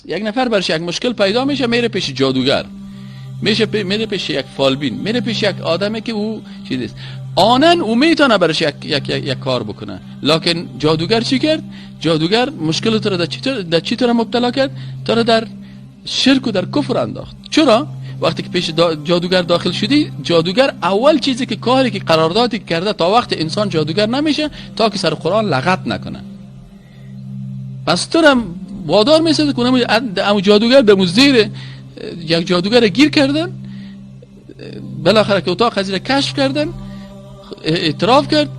یک نفر برش یک مشکل پیدا میشه، میره پیش جادوگر، میره پیش یک فالبین، میره پیش یک آدمی که او چیز است، آنن او میتونه برش یک یک یک, یک کار بکنه. لکن جادوگر چی کرد؟ جادوگر مشکل تو را در چی تو را مبتلا کرد؟ تو را در شرک و در کفر انداخت. چرا؟ وقتی که پیش جادوگر داخل شدی، جادوگر اول چیزی که کاری که قراردادی کرده تا وقت انسان جادوگر نمیشه تا که سر قرآن لغت نکنه. پس تو را وادار میسازه که اون جادوگر به زیر یک جادوگر گیر کردن، بالاخره که اتاق از کشف کردن، اعتراف کرد،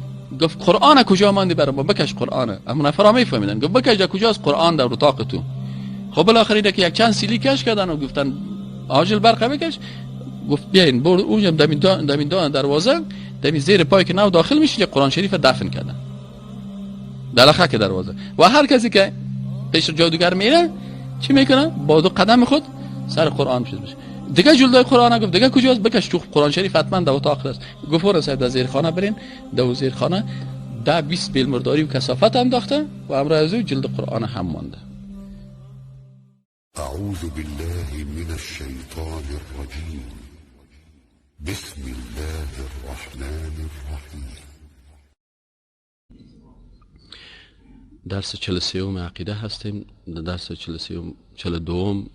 گفت قرآن کجا ماندی برام بکش قرآن. اما نفرا میفهمیدن، گفت بکش در کجاست قرآن در اتاق تو. خب بالاخره اینه که یک چند سیلی کش کردن و گفتن عاجل برقه بکش. گفت بیاین برد اونجا دمین دان دروازه، دمین زیر پای که نو داخل میشه که قرآن شریف دفن کردن در خاک دروازه. و هر کسی که پیش جادوگر میره چی میکنه؟ با دو قدم خود سر قرآن میشه. دیگه جلدای قرآن گفت دیگه کجاست؟ بکش تو قرآن شریف حتما در اتاق است. گفت ورا صاحب در زیر خانه برین، در زیر خانه 10-20 بیل مرداری و کثافت انداخته و امرای از او جلد قرآن هم مانده. اعوذ بالله من الشیطان الرجیم، بسم الله الرحمن الرحیم. درس 43 عقیده هستیم. درس 42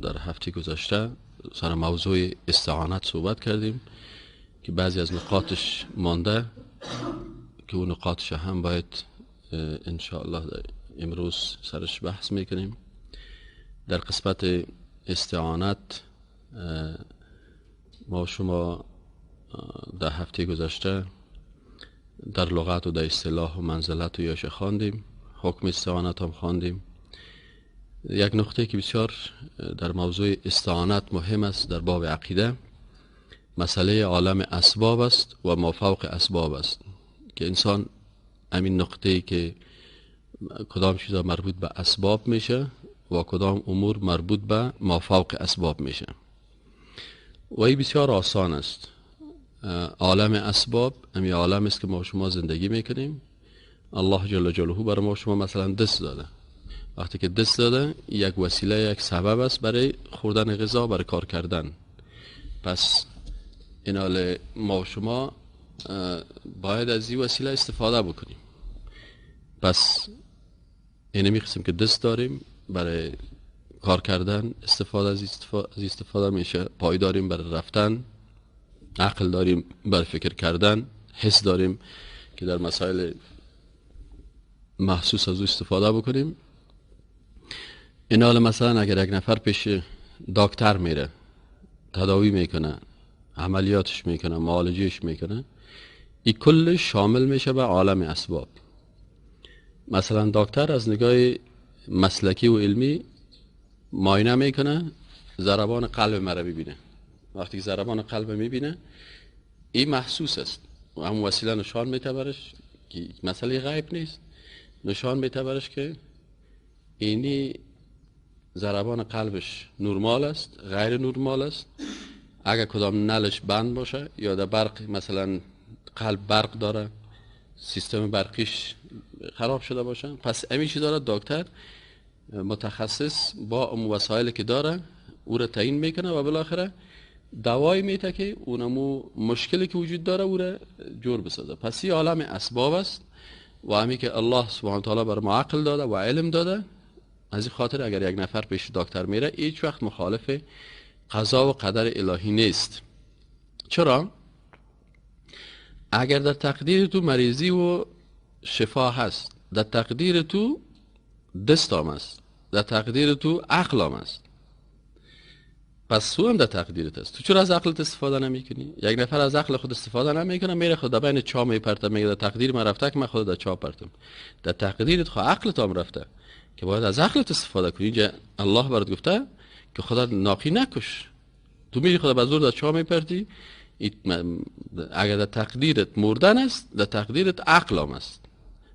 در هفته گذشته سر موضوع استعانت صحبت کردیم که بعضی از نقاطش مانده که اون نقاطش هم باید انشاءالله امروز سرش بحث میکنیم. در قسمت استعانت ما شما در هفته گذشته در لغت و در اصطلاح و منزلت و یاش خواندیم، حکم استعانت هم خواندیم. یک نقطه که بسیار در موضوع استعانت مهم است در باب عقیده، مسئله عالم اسباب است و ما فوق اسباب است، که انسان همین نقطه که کدام چیزا مربوط به اسباب میشه و کدام امور مربوط به ما فوق اسباب میشه. و این بسیار آسان است. عالم اسباب همین عالم است که ما شما زندگی میکنیم. الله جل جلاله برای ما شما مثلا دست داده. وقتی که دست داده یک وسیله، یک سبب است برای خوردن غذا، برای کار کردن. پس این حال ما شما باید از این وسیله استفاده بکنیم. پس اینه میخواستیم که دست داریم برای کار کردن، استفاده از استفاده میشه. پای داریم برای رفتن، عقل داریم برای فکر کردن، حس داریم که در مسائل محسوس از او استفاده بکنیم. این حال مثلا اگر یک نفر پیش دکتر میره، تداوی میکنه، عملیاتش میکنه، معالجهش میکنه، این کل شامل میشه به عالم اسباب. مثلا دکتر از نگاه مسلکی و علمی معاینه میکنه، ضربان قلب مرا ببینه. وقتی که ضربان قلب میبینه این محسوس است و هم وسیله نشان میده برش که مسئله غیب نیست، نشان میده برش که اینی ضربان قلبش نرمال است، غیر نرمال است. اگر کدام نلش بند باشه یا در برق مثلا قلب برق داره، سیستم برقیش خراب شده باشه، پس همین چیزا را دکتر متخصص با اون وسایلی که داره او را تعیین میکنه و بالاخره دوایی میده که اونمو مشکلی که وجود داره او را جور بسازه. پس این عالم اسباب است و همی که الله سبحانه تعالی بر ما عقل داده و علم داده. از این خاطر اگر یک نفر پیش دکتر میره هیچ وقت مخالف قضا و قدر الهی نیست. چرا؟ اگر در تقدیر تو مریضی و شفا هست، در تقدیر تو دست آم است، در تقدیر تو عقل آم است، پس تو هم در تقدیرت است. تو چرا از عقلت استفاده نمیکنی؟ یک نفر از عقل خود استفاده نمیکنه، میره خود در بین چا میپرته، میگه در تقدیر من رفته که من خود در چا پرتم. در تقدیرت خود عقلت هم رفته که باید از عقلت استفاده کنی. اینجا الله برات گفته که خدا ناقی نکش، تو میری خود به زور در چا میپرتی. اگر در تقدیرت مردن است، در تقدیرت عقل هم است،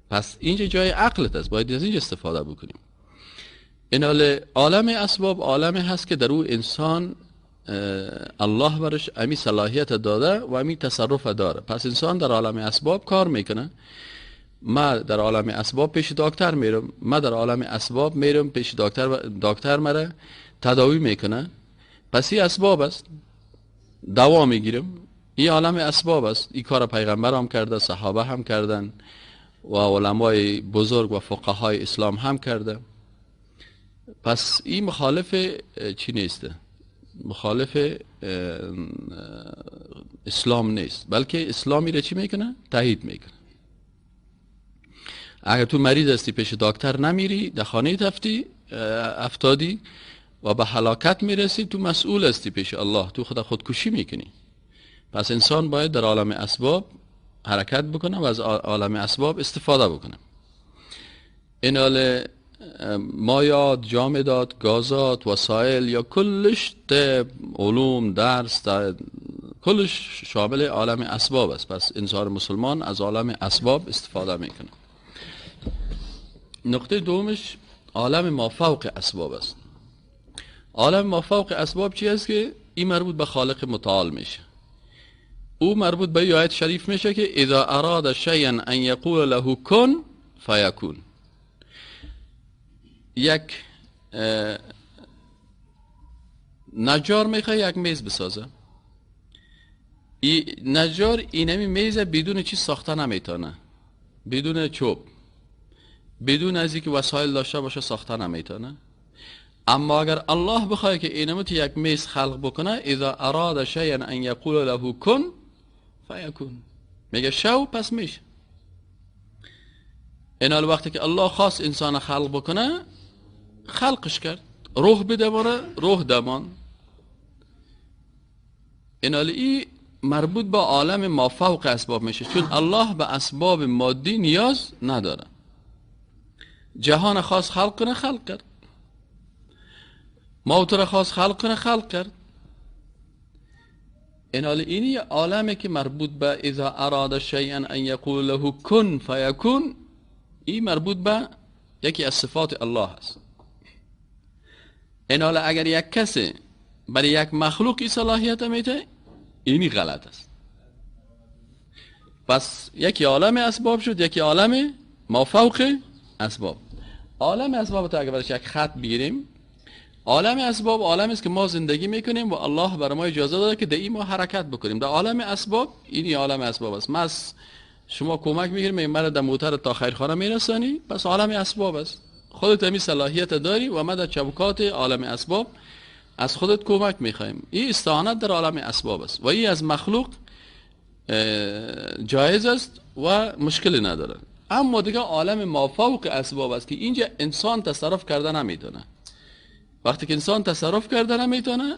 پس اینجا جای عقلت است، باید از اینجا استفاده بکنیم. این عالم اسباب عالم هست که در او انسان الله برش امی صلاحیت داده و امی تصرف داره. پس انسان در عالم اسباب کار میکنه ما در عالم اسباب پیش دکتر میرم، ما در عالم اسباب میرم پیش دکتر و دکتر مرا تداوی میکنه، پس این اسباب است، دوا میگیرم، این عالم اسباب است. این کار پیغمبر هم کرده، صحابه هم کردن و علمای بزرگ و فقهای اسلام هم کرده. پس این مخالف چی نیست؟ مخالف اسلام نیست، بلکه اسلامی را چی میکنه؟ تایید میکنه. اگر تو مریض هستی پیش دکتر نمیری، در خانه تفتی افتادی و به هلاکت میرسی، تو مسئول هستی پیش الله، تو خودکشی میکنی. پس انسان باید در عالم اسباب حرکت بکنه و از عالم اسباب استفاده بکنه. این حال مایات، جامدات، گازات، وسایل یا کلش طب، علوم، درس، کلش شامل عالم اسباب است. پس انسان مسلمان از عالم اسباب استفاده میکنه. نقطه دومش عالم مافوق اسباب است. عالم مافوق اسباب چی است؟ که این مربوط به خالق متعال میشه. او مربوط به آیت شریف میشه که اذا اراد شیئا ان یقول له کن فیکون. یک نجار میخواد یک میز بسازه، ای نجار اینمی میز بدون چیز ساخته نمیتونه، بدون چوب، بدون از اینکه وسایل داشته باشه ساخته نمیتونه. اما اگر الله بخواد که اینمو تو یک میز خلق بکنه، اذا اراد شیئا ان یقول له کن فیکون، میگه شو پس میشه. این حال وقتی که الله خواست انسان خلق بکنه، خلقش کرد، روح بدمانه، روح دمان. این حال ای مربوط به عالم مافوق اسباب میشه، چون الله به اسباب مادی نیاز نداره. جهان خواست خلق کنه، خلق کرد. موت را خواست خلق کنه، خلق کرد. این حال اینی عالمی که مربوط به اذا اراد شیئا ان یقول له کن فیکون، این مربوط به یکی از صفات الله است. این حال اگر یک کسی برای یک مخلوقی صلاحیت میده، اینی غلط است. پس یکی عالم اسباب شد، یکی عالم مافوق اسباب. عالم اسباب تا اگر برش یک خط بگیریم، عالم اسباب عالم است که ما زندگی میکنیم و الله برای ما اجازه داده که در این ما حرکت بکنیم. در عالم اسباب، اینی عالم اسباب است. ما از شما کمک میگیریم، مرا در موتر تا خیرخانه میرسانی، پس عالم اسباب است. خودت همی صلاحیت داری و ما در چوکات عالم اسباب از خودت کمک میخوایم. این استعانت در عالم اسباب است و این از مخلوق جایز است و مشکلی نداره. اما دیگه عالم مافوق اسباب است که اینجا انسان تصرف کرده نمیتونه. وقتی که انسان تصرف کرده نمیتونه،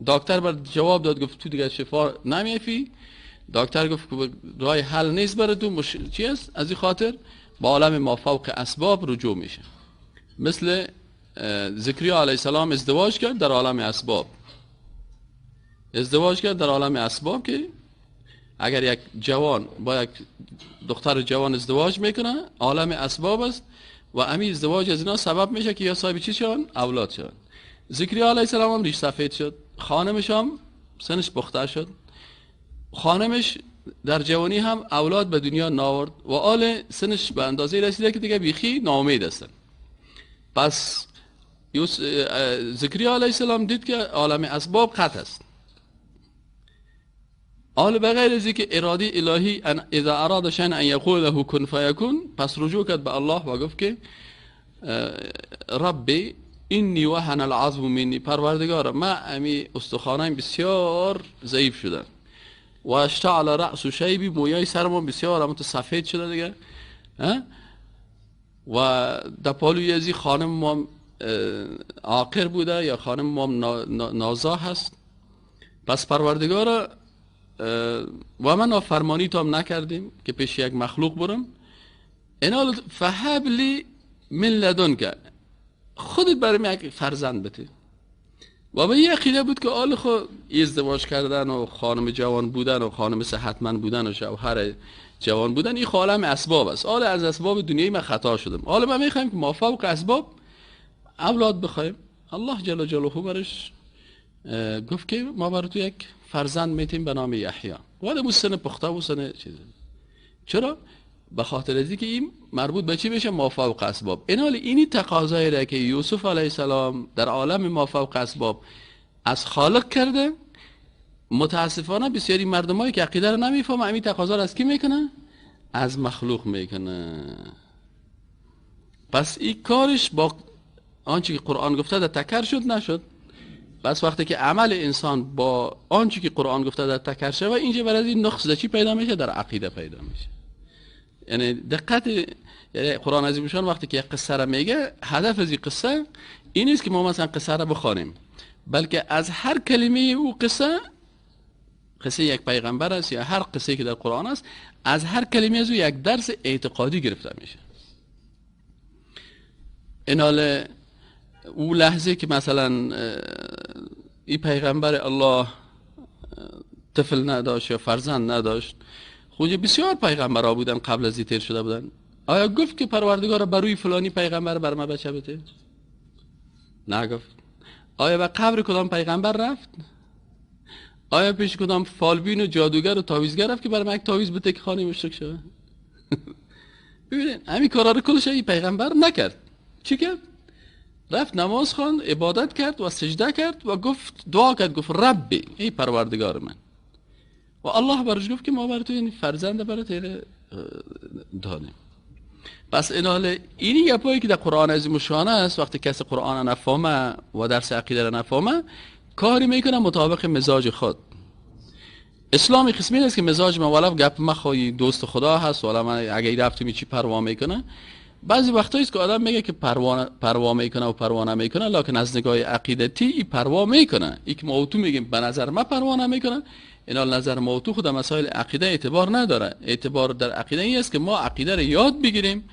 دکتر بر جواب داد، گفت تو دیگه شفا نمیفی. دکتر گفت راه حل نیست برای تو، چی است؟ از این خاطر با عالم مافوق اسباب رجوع میشه. مثل زکریا علیه السلام ازدواج کرد در عالم اسباب، ازدواج کرد در عالم اسباب که اگر یک جوان با یک دختر جوان ازدواج میکنه، عالم اسباب است و امی ازدواج از اینا سبب میشه که یا صاحب چی شون؟ اولاد شون. زکریا علیه السلام هم ریش سفید شد، خانمش هم سنش پخته شد، خانمش در جوانی هم اولاد به دنیا ناورد و آل سنش به اندازه رسیده که دیگه بیخی ناامید هستن. پس زکریا علیه السلام دید که عالم اسباب قطع است. آل بغیر از اینکه اراده الهی ان اذا اراد شیئا ان یقول له کن فیکون، پس رجوع کرد به الله و گفت که ربی انی وهن العظم منی، پروردگار ما امی استخوانم بسیار ضعیف شدن و اشتعل رأس شیبی، مویای سرمان بسیار هم سفید شده دیگه، و در پالوی ازی خانم ما عاقر بوده یا خانم ما نازا هست. پس پروردگار و من نافرمانی تام نکردیم که پیش یک مخلوق برم. اینا فهب لی من لدنک، خودت برای من یک فرزند بده. و به یه عقیده بود که آل خود ازدواج کردن و خانم جوان بودن و خانم صحتمند بودن و شوهر جوان بودن، این عالم اسباب است. آل از اسباب دنیای من خطا شدم، آل ما میخوایم که مافوق اسباب اولاد بخوایم. الله جل جلاله برش گفت که ما برای تو یک فرزند میتیم به نام یحیی. ولی مو سن پخته و سن چیزه. چرا؟ به خاطر از اینکه این مربوط به چی میشه؟ ما فوق اسباب. این حال اینی تقاضایی را که یوسف علیه السلام در عالم ما فوق اسباب از خالق کرده، متاسفانه بسیاری مردمایی که عقیده را نمیفهمه همین تقاضا را از کی میکنه؟ از مخلوق میکنه. پس این کارش با آنچه که قرآن گفته در تکر شد نشد. پس وقتی که عمل انسان با آنچه که قرآن گفته در تکر شد و اینجا برای این نقص در چی پیدا میشه؟ در عقیده پیدا میشه. یعنی دقت، یعنی قرآن عظیم شان وقتی که یک قصه را میگه، هدف از این قصه این نیست که ما مثلا قصه را بخوانیم، بلکه از هر کلمه او قصه، قصه یک پیغمبر است یا هر قصه که در قرآن است، از هر کلمه از او یک درس اعتقادی گرفته میشه. این حال او لحظه که مثلا ای پیغمبر الله طفل نداشت یا فرزند نداشت، خود بسیار پیغمبرها بودن قبل از این تیر شده بودن، آیا گفت که پروردگار بروی فلانی پیغمبر بر ما بچه بده؟ نگفت. آیا به قبر کدام پیغمبر رفت؟ آیا پیش کدام فالبین و جادوگر و تعویذگر رفت که بر ما یک تعویذ بده که خانه مشرک شوه؟ ببینید همین کارا رو کلش این پیغمبر نکرد. چی کرد؟ رفت نماز خواند، عبادت کرد و سجده کرد و گفت، دعا کرد، گفت ربی، ای پروردگار من. و الله برش گفت که ما بر تو این فرزند برات دادیم. پس این حال اینی گپایی که در قرآن عظیم شان است، وقتی کسی قرآن نفهمه و درس عقیده را نفهمه، کاری میکنه مطابق مزاج خود. اسلام قسمی است که مزاج من ولا گپ مخوای دوست خدا هست، ولا من اگه رفتم چی پروا میکنه. بعضی وقتایی است که آدم میگه که پروا میکنه و پروا نمیکنه، لکن از نگاه عقیدتی ای پروا میکنه. ای که ما تو میگیم به نظر ما پروا نمیکنه، اینا نظر ما تو خود مسائل عقیده اعتبار نداره. اعتبار در عقیده این است که ما عقیده رو یاد بگیریم،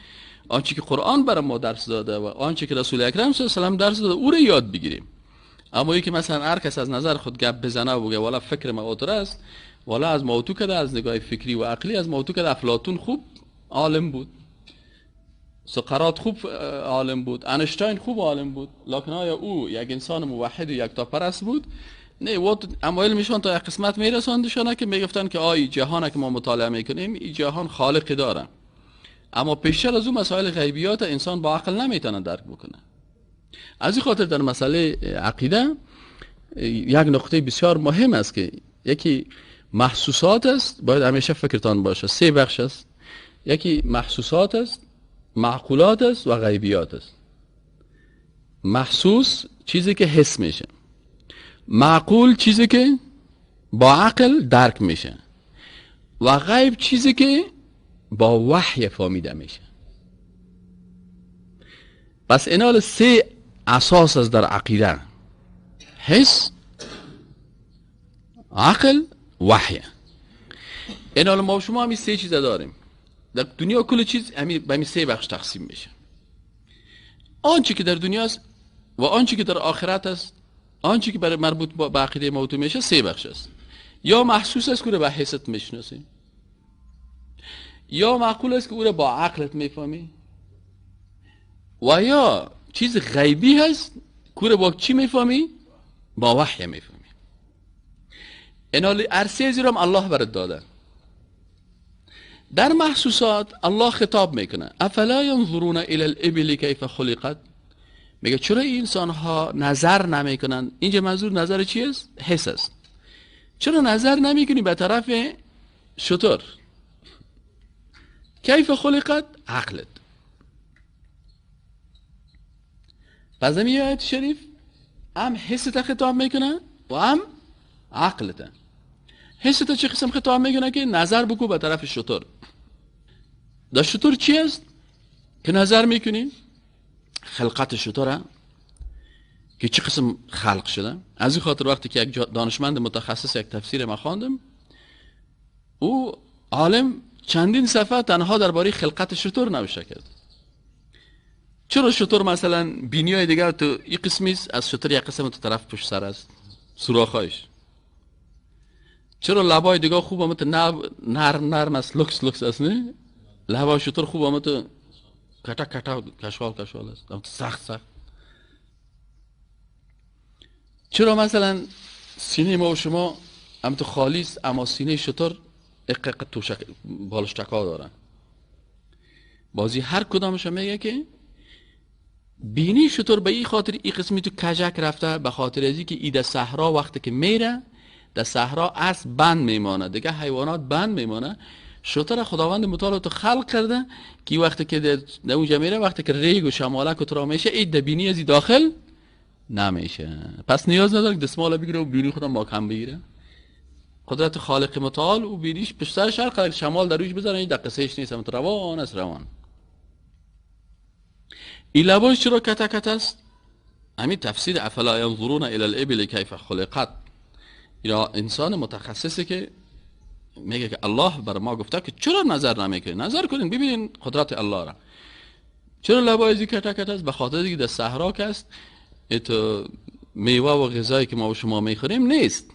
آنچه که قرآن برای ما درس داده و آنچه که رسول اکرم صلی الله علیه و سلم درس داده او رو یاد بگیریم. اما یکی مثلا هر کس از نظر خود گپ بزنه و بگه والا فکر ما اوتر است، والا از ما تو کده، از نگاه فکری و عقلی از ما تو کده. افلاطون خوب عالم بود، سقراط خوب عالم بود، انشتین خوب عالم بود، لکن آیا او یک انسان موحد و یکتاپرست بود؟ نه. و اما علمشان تا یک قسمت میرساندشان که میگفتن که آی جهان که ما مطالعه میکنیم این جهان خالق داره، اما پیشتر از او مسائل غیبیات انسان با عقل نمیتونه درک بکنه. از این خاطر در مسئله عقیده یک نقطه بسیار مهم است که یکی محسوسات است، باید همیشه فکرتان باشه. سه بخش است، یکی محسوسات است، معقولات است و غیبیات است. محسوس چیزی که حس میشه، معقول چیزی که با عقل درک میشه، و غیب چیزی که با وحی فهمیده میشه. پس اینال سه اساس است در عقیده: حس، عقل، وحی. اینال ما شما همین سه چیز داریم در دنیا. کل چیز به همین سه بخش تقسیم میشه: آنچه که در دنیا است و آنچه که در آخرت است، آنچه که برای مربوط با عقیده ما تو میشه سه بخش است. یا محسوس است که او را به حست میشناسی، یا معقول است که او را با عقلت میفهمی، و یا چیز غیبی هست که او را با چی میفهمی؟ با وحی میفهمی. اینال عرصه زیرم الله برات داده. در محسوسات الله خطاب میکنه: افلا ینظرون الی الابل کیف خلقت. میگه چرا این انسان ها نظر نمیکنن؟ اینجا منظور نظر چی است؟ حس است. چرا نظر نمیکنی به طرف شتر؟ کیف خلقت؟ عقلت. پس این آیت شریف هم حست خطاب میکنه و هم عقلت. حست چه قسم خطاب میکنه؟ که نظر بکو به طرف شتر. در شتر چی است که نظر میکنی؟ خلقت شتره که چه قسم خلق شده. از این خاطر وقتی که یک دانشمند متخصص یک تفسیر ما خواندم، او عالم چندین صفحه تنها درباره خلقت شتر نوشته کرد. چرا شتر مثلا بینیای دیگر تو این قسمی است، از شتر یک قسم تو طرف پشت سر است، سوراخ‌هایش. چرا لبای دیگه خوب هم تو نرم نرم است، لکس لکس است، نه؟ لبای شتر خوب هم تو کتا کتا کشوال کشوال است، سخت سخت. چرا مثلا سینه ما و شما هم تو خالی است، اما سینه شتر اقق توشک بالشتکا دارن. بازی هر کدامش میگه که بینی شتر به این خاطر این قسمی تو کجک رفته، به خاطر ازی که ای در صحرا وقتی که میره در صحرا اسب بند میمانه، دیگه حیوانات بند میمانه. شتر خداوند متعال تو خلق کرده که وقتی که در اونجا میره، وقتی که ریگ و شمالک و ترا میشه، ای در بینی ازی داخل نمیشه. پس نیاز نداره که دستمال بگیره و بینی خودم با کم بگیره. قدرت خالق متعال و بینیش پشت سرش هر قدر شمال در روش بزنه این دقیقه نیست، روان است روان. این لباش چرا کته کته است؟ همین تفسیر افلا ینظرون الی الابل کیف خلقت. اینا انسان متخصصی که میگه که الله بر ما گفته که چرا نظر نمیکنین، نظر کنین ببینین قدرت الله را. چرا لبای کته کته است؟ به خاطر اینکه در صحرا که است ات میوه و غذایی که ما و شما میخوریم نیست.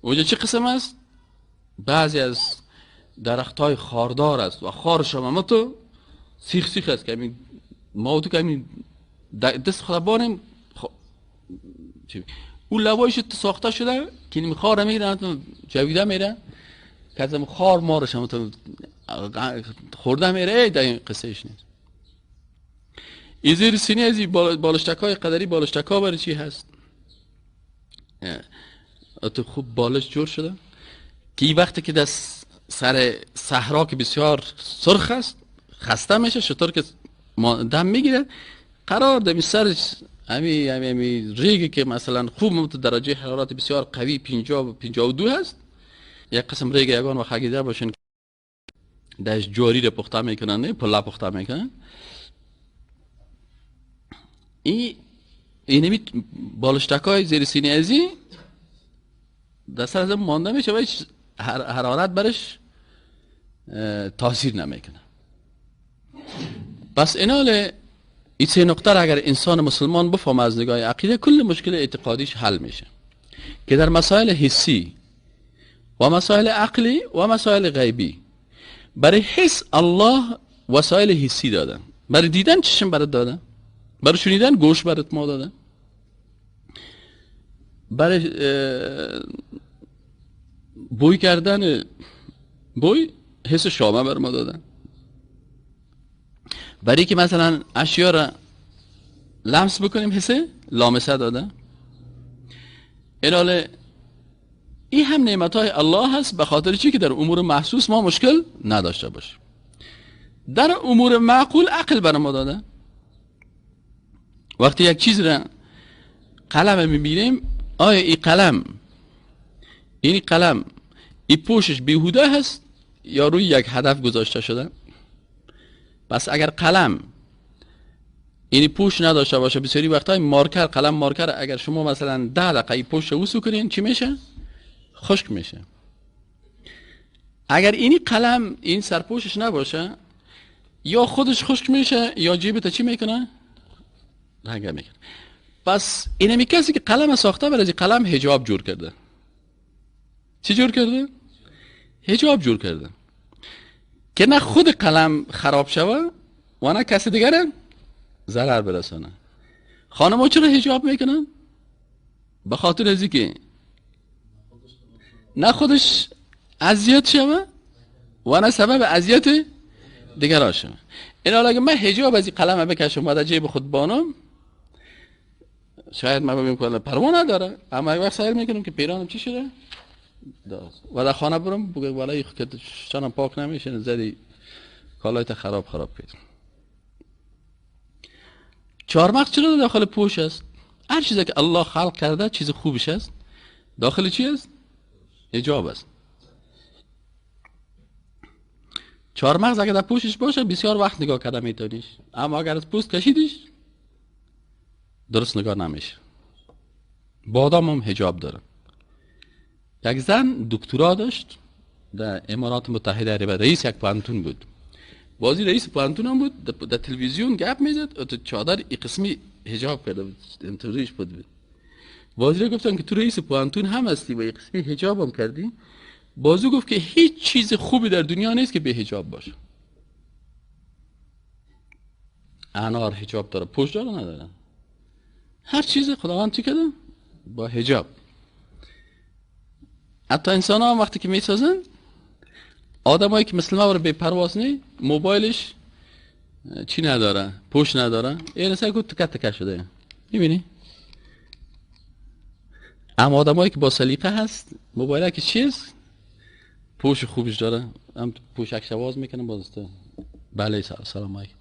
اونجا چه قسم است؟ بعضی از درختای خاردار است و خارش هم تو سیخ سیخ است که ما تو که دست خدا بانیم او لوایش ساخته شده که نمی خار میره جویده میره که از خار مارش هم تو خورده میره. در این قصهش نیست. این زیر سینه از بالشتک های قدری بالشتک ها برای چی هست؟ تو خوب بالش جور شده که این وقتی که در سر صحرا که بسیار سرخ است خسته میشه، شطور که دم میگیره قرار دمی سرش همی همی همی ریگی که مثلا خوب درجه حرارت بسیار قوی 50 و 52 هست، یک قسم ریگ یگان و خگیده باشن دش جواری رو پخته میکنن، نه پلا پخته میکنن. این اینمی بالشتکای زیر سینه ازی در سر از مانده میشه و هیچ حرارت برش تاثیر نمیکنه. پس اینال این سه نقطه را اگر انسان مسلمان بفهمه از نگاه عقیده، کل مشکل اعتقادیش حل میشه که در مسائل حسی و مسائل عقلی و مسائل غیبی برای حس الله وسایل حسی دادن، برای دیدن چشم برات دادن، برای شنیدن گوش برات ما دادن، برای بوی کردن بوی حس شامه بر ما دادن، برای که مثلا اشیا را لمس بکنیم حس لامسه دادن. این این هم نعمت های الله هست، به خاطر چی که در امور محسوس ما مشکل نداشته باشیم. در امور معقول عقل بر ما داده. وقتی یک چیز را قلم میبینیم، آیا این قلم این قلم این پوشش بیهوده هست یا روی یک هدف گذاشته شده؟ پس اگر قلم یعنی پوش نداشته باشه، بسیاری وقتای مارکر قلم مارکر اگر شما مثلا 10 دقیقه پوش رو وسو کنین چی میشه؟ خشک میشه. اگر اینی قلم این سرپوشش نباشه یا خودش خشک میشه یا جیبت چی میکنه؟ رنگ میکنه. پس اینمی کسی که قلم ساخته برای قلم حجاب جور کرده. چی جور کرده؟ حجاب جور کرده که نه خود قلم خراب شوه و نه کسی دیگر ضرر برسانه. خانم‌ها چرا حجاب میکنن؟ به خاطر از اینکه نه خودش اذیت شوه و نه سبب اذیت دیگران شوه. این حالا اگه من حجاب از این قلم بکشم و در جیب خود بانم، شاید من ببینم که پروا نداره، اما یک وقت سعی میکنم که پیرانم چی شده و در خانه برم بگم والله که چنان پاک نمیشه، زدی کالایت خراب خراب کرد. چهارمغز چرا داخل پوش است؟ هر چیزی که الله خلق کرده چیز خوبش است، داخل چی است؟ حجاب است. چهارمغز اگر در پوشش باشه بسیار وقت نگاه کرده میتونیش، اما اگر از پوست کشیدیش درست نگاه نمیشه. بادام هم حجاب داره. یک زن دکترا داشت در امارات متحده عربی، رئیس یک پوهنتون بود، بازی رئیس پوهنتون هم بود، در تلویزیون گپ میزد و تو چادر ای قسمی حجاب کرده بود، انتظارش بود. بازی گفتن که تو رئیس پوهنتون هم هستی و ای قسمی حجاب هم کردی. بازو گفت که هیچ چیز خوبی در دنیا نیست که به حجاب باشه. انار حجاب داره، پشت داره نداره، هر چیز خداوند چی کرده؟ با حجاب. حتی انسان ها هم وقتی که میسازن، آدم هایی که مثل ما بره بی پرواز نی، موبایلش چی نداره، پوش نداره، این سعی کن تکه تکه شده، میبینی؟ اما آدمایی که با سلیقه هست، موبایل که چیز پوش خوبش داره، هم پوشک شواز میکنه باز تو. بله سلام علیکم.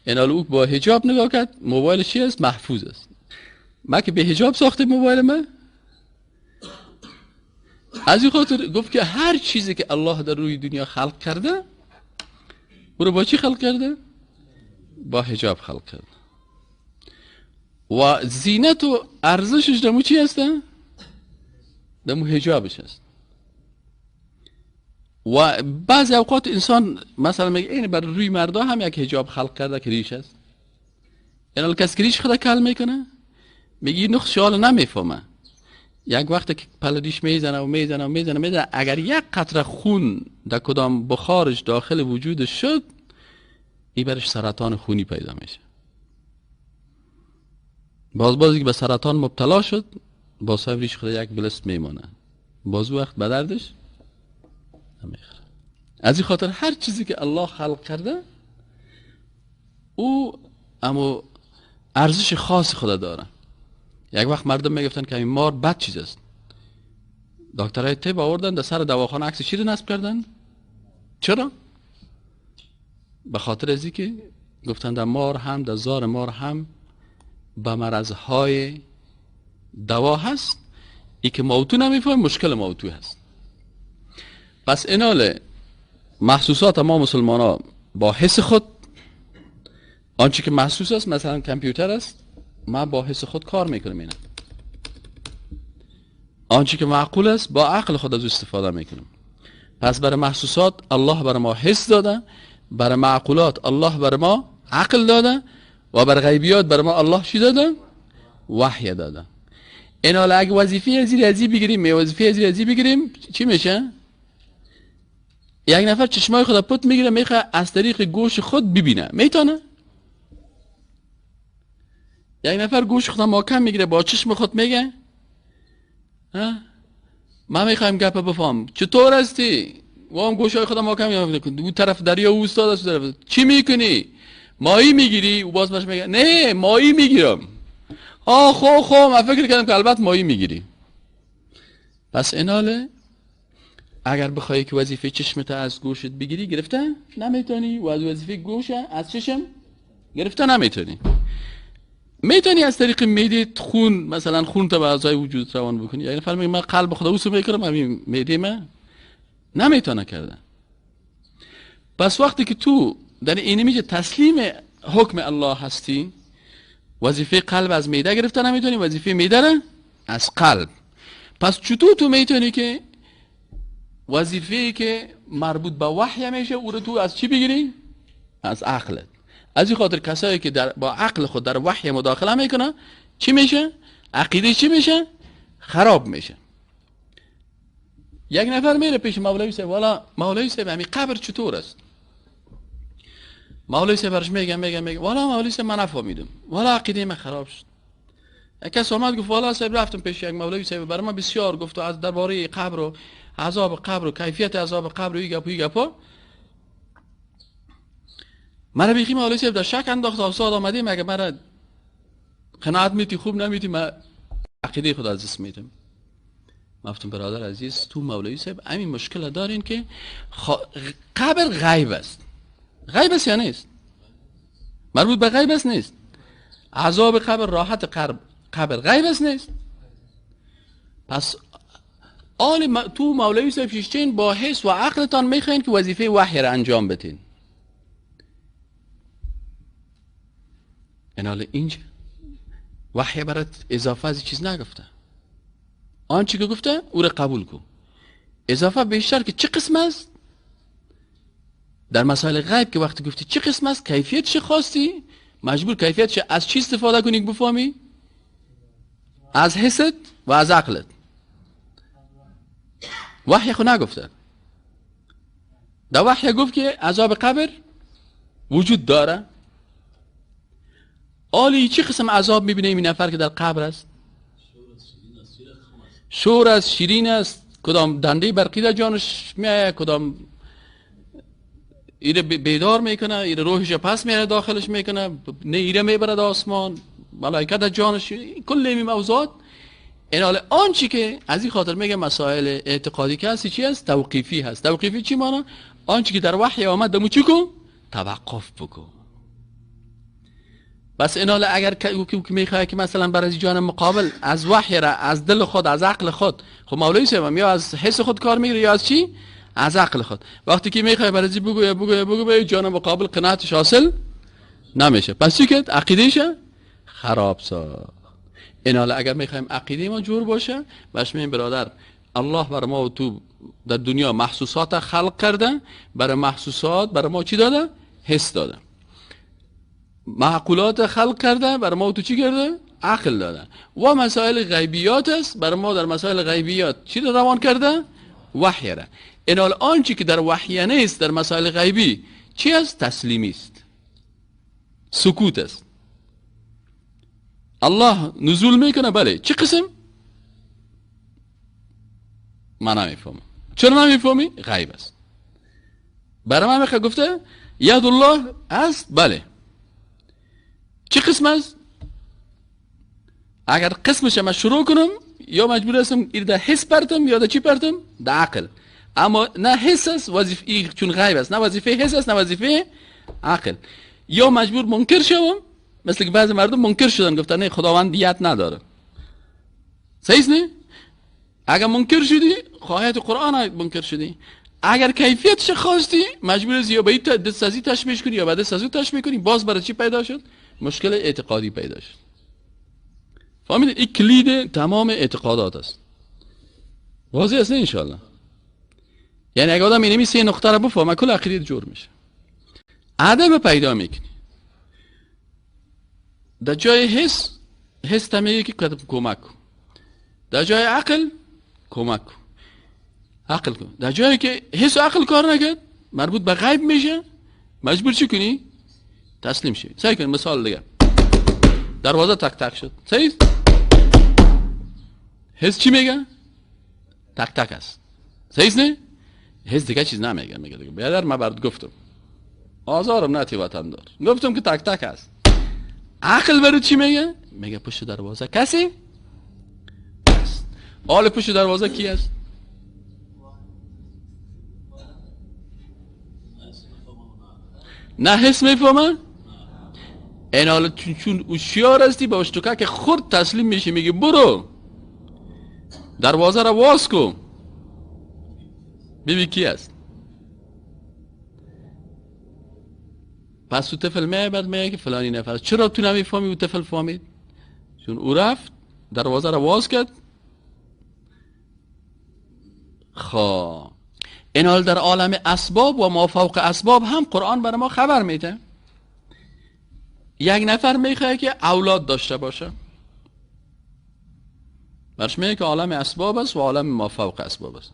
این او با حجاب نگاه کرد، موبایل چی است؟ محفوظ است. ما که به حجاب ساخته موبایل ما، از این خاطر گفت که هر چیزی که الله در روی دنیا خلق کرده، او رو با چی خلق کرده؟ با حجاب خلق کرده. و زینت و ارزشش دمو چی هسته؟ دمو حجابش هست. و بعضی اوقات انسان مثلا میگه این بر روی مردا هم یک حجاب خلق کرده که ریش است. یعنی کس که ریش خدا کل میکنه، میگه نقص شال نمیفهمه. یک وقت که پل ریش میزنه و میزنه و میزنه میزنه، اگر یک قطره خون در کدام بخارش داخل وجودش شد، این برش سرطان خونی پیدا میشه. بازی که به سرطان مبتلا شد، باز هم ریش خود یک بلست میمانه، باز وقت به دردش نمیخوره. از این خاطر هر چیزی که الله خلق کرده، او اما ارزش خاص خود داره. یک وقت مردم میگفتن که این مار بد چیز است. دکترای طب آوردن در سر دواخانه عکس چی رو نصب کردن؟ چرا؟ به خاطر از اینکه گفتن در مار هم، در زار مار هم به مرضهای دوا هست، ای که موتو نمیفهم مشکل موتو هست. پس اینال محسوسات ما مسلمان ها با حس خود، آنچه که محسوس است، مثلا کامپیوتر است، ما با حس خود کار میکنم. اینه آنچه که معقول است با عقل خود از استفاده میکنم. پس برای محسوسات الله برای ما حس داده، برای معقولات الله برای ما عقل داده، و بر غیبیات برای ما الله چی داده؟ وحی داده. این حالا اگه وظیفه از این بگیریم، وظیفه از این بگیریم، چی میشه؟ یک نفر چشمای خود پت میگیره، میخواد از طریق گوش خود ببینه، میتونه؟ یک نفر گوش خود محکم میگیره، با چشم خود میگه ها من میخوایم گپ بفهم چطور هستی؟ و هم گوشای خودم محکم میگیره، اون طرف دریا او استاد است، طرف چی میکنی؟ ماهی میگیری؟ او باز باش میگه نه ماهی میگیرم. آه خو خو من فکر کردم که البته ماهی میگیری. پس ایناله اگر بخوای که وظیفه چشمت از گوشت بگیری، گرفته نمیتونی، و از وظیفه گوش از چشم گرفته نمیتونی. میتونی از طریق معده خون، مثلا خون تا به اعضای وجود روان بکنی. یعنی فرق من قلب خدا اوسو میکنم، همین معده من نمیتونه کرده. پس وقتی که تو در این میشه تسلیم حکم الله هستی، وظیفه قلب از معده گرفته نمیتونی، وظیفه معده را از قلب. پس چطور تو میتونی که وظیفه که مربوط به وحی میشه او رو تو از چی بگیری؟ از عقلت. از این خاطر کسایی که با عقل خود در وحی مداخله میکنه، چی میشه؟ عقیده چی میشه؟ خراب میشه. یک نفر میره پیش مولوی صاحب، والا مولوی صاحب همین قبر چطور است؟ مولوی صاحب برش میگه میگه میگه والا مولوی صاحب من نفهمیدم، والا عقیده من خراب شد. یک کس آمد گفت والا صاحب رفتم پیش یک مولوی صاحب، برای من بسیار گفت از درباره قبر و عذاب قبر و کیفیت عذاب قبر و این گپ و این گپا. مرا بیخی مولوی صاحب در شک انداخت. استاد آمدیم اگه مرا قناعت میتی خوب نمیتی، من عقیده خود از دست میدم. گفتم برادر عزیز تو مولوی صاحب همین مشکل دارین که قبر غیب است. غیب است یا نیست؟ مربوط به غیب است نیست؟ عذاب قبر، راحت قبر غیب است نیست؟ پس آل تو مولوی صاحب شیشتین با حس و عقلتان میخواین که وظیفه وحی را انجام بدین. این حال اینجا وحی برات اضافه از چیز نگفته، آنچه که گفته او را قبول کن. اضافه بیشتر که چه قسم است در مسائل غیب که وقتی گفتی چه قسم است، کیفیت چه خواستی، مجبور کیفیت چه از چی استفاده کنی بفهمی؟ از حست و از عقلت. وحی خو نگفته. در وحی گفت که عذاب قبر وجود داره. آلی چه قسم عذاب میبینه این نفر که در قبر است؟ شور است، شیرین است، کدام دنده برقی در جانش میایه، کدام ایره بیدار میکنه، ایره روحش پس میره داخلش میکنه، نه ایره میبرد آسمان، ملائکه در جانش، کل این موضوعات. این حال آنچه که از این خاطر میگه مسائل اعتقادی که هست چی هست؟ توقیفی هست. توقیفی چی مانا؟ آنچه که در وحی آمد دمو چی کن؟ توقف بکن. بس این حال اگر که میخواد که مثلا برای جان مقابل از وحی را از دل خود از عقل خود، خب مولوی صاحب یا از حس خود کار میگیره یا از چی؟ از عقل خود. وقتی که میخوای برای بگو یا بگو یا بگو به جان مقابل قناعتش حاصل نمیشه. پس چی کرد؟ عقیده‌اش خراب ساخت. این حالا اگر میخوایم عقیده ما جور باشه، باش میگیم برادر الله بر ما و تو در دنیا محسوسات خلق کرده، برای محسوسات برای ما چی داده؟ حس داده. معقولات خلق کرده، برای ما و تو چی کرده؟ عقل داده. و مسائل غیبیات است، برای ما در مسائل غیبیات چی روان کرده؟ وحی را. این حال آنچه که در وحی نیست در مسائل غیبی چی است؟ تسلیمی است، سکوت است. الله نزول میکنه، بله، چه قسم؟ من نمیفهمم. چرا نمیفهمی؟ غیب است. برای من میخواد گفته ید الله است، بله، چه قسم است؟ اگر قسمش من شروع کنم یا مجبور هستم ایر در حس پرتم یا در چی پرتم؟ در عقل. اما نه حس است وظیفه، چون غیب است، نه وظیفه حس است نه وظیفه عقل. یا مجبور منکر شوم، مثل که بعضی مردم منکر شدن گفتن نه خداوند ید نداره. صحیح نه؟ اگر منکر شدی خواهیت قرآن منکر شدی. اگر کیفیتش خواستی مجبور هستی یا به دست از این تشبیه کنی یا به دست از اون تشبیه کنی. باز برای چی پیدا شد؟ مشکل اعتقادی پیدا شد. فهمیدید؟ این کلید تمام اعتقادات است. واضح است نه انشالله؟ یعنی اگه آدم اینمی سه نقطه رو بفهمه کل عقیده جور میشه. عدم پیدا میکنی در جای حس، حس تمیگه که کمک کن. در جای عقل کمک کن، عقل کن. در جایی که حس و عقل کار نکرد مربوط به غیب میشه، مجبور چی کنی؟ تسلیم شی. سعی کن مثال دیگه، دروازه تک تک شد، صحیح؟ حس چی میگه؟ تک تک است، صحیح نه؟ حس دیگه چیز نمیگه، میگه دیگه بیادر من برات گفتم، آزارم نتی وطن دار، گفتم که تک تک است. عقل برات چی میگه؟ میگه پشت دروازه کسی است. حال پشت دروازه کی است؟ نه حس میفهمه؟ این حالا چون هوشیار هستی با اشتکا که خود تسلیم میشی، میگی برو دروازه را واز کن ببین کی است. پس او طفل میاد بعد میگه که فلانی نفر. چرا تو نمیفهمی؟ او طفل فهمید، چون او رفت دروازه را واز کرد. خب این حال در عالم اسباب و ما فوق اسباب هم قرآن برای ما خبر میده. یک نفر میخواد که اولاد داشته باشه، برش میگه که عالم اسباب است و عالم ما فوق اسباب است.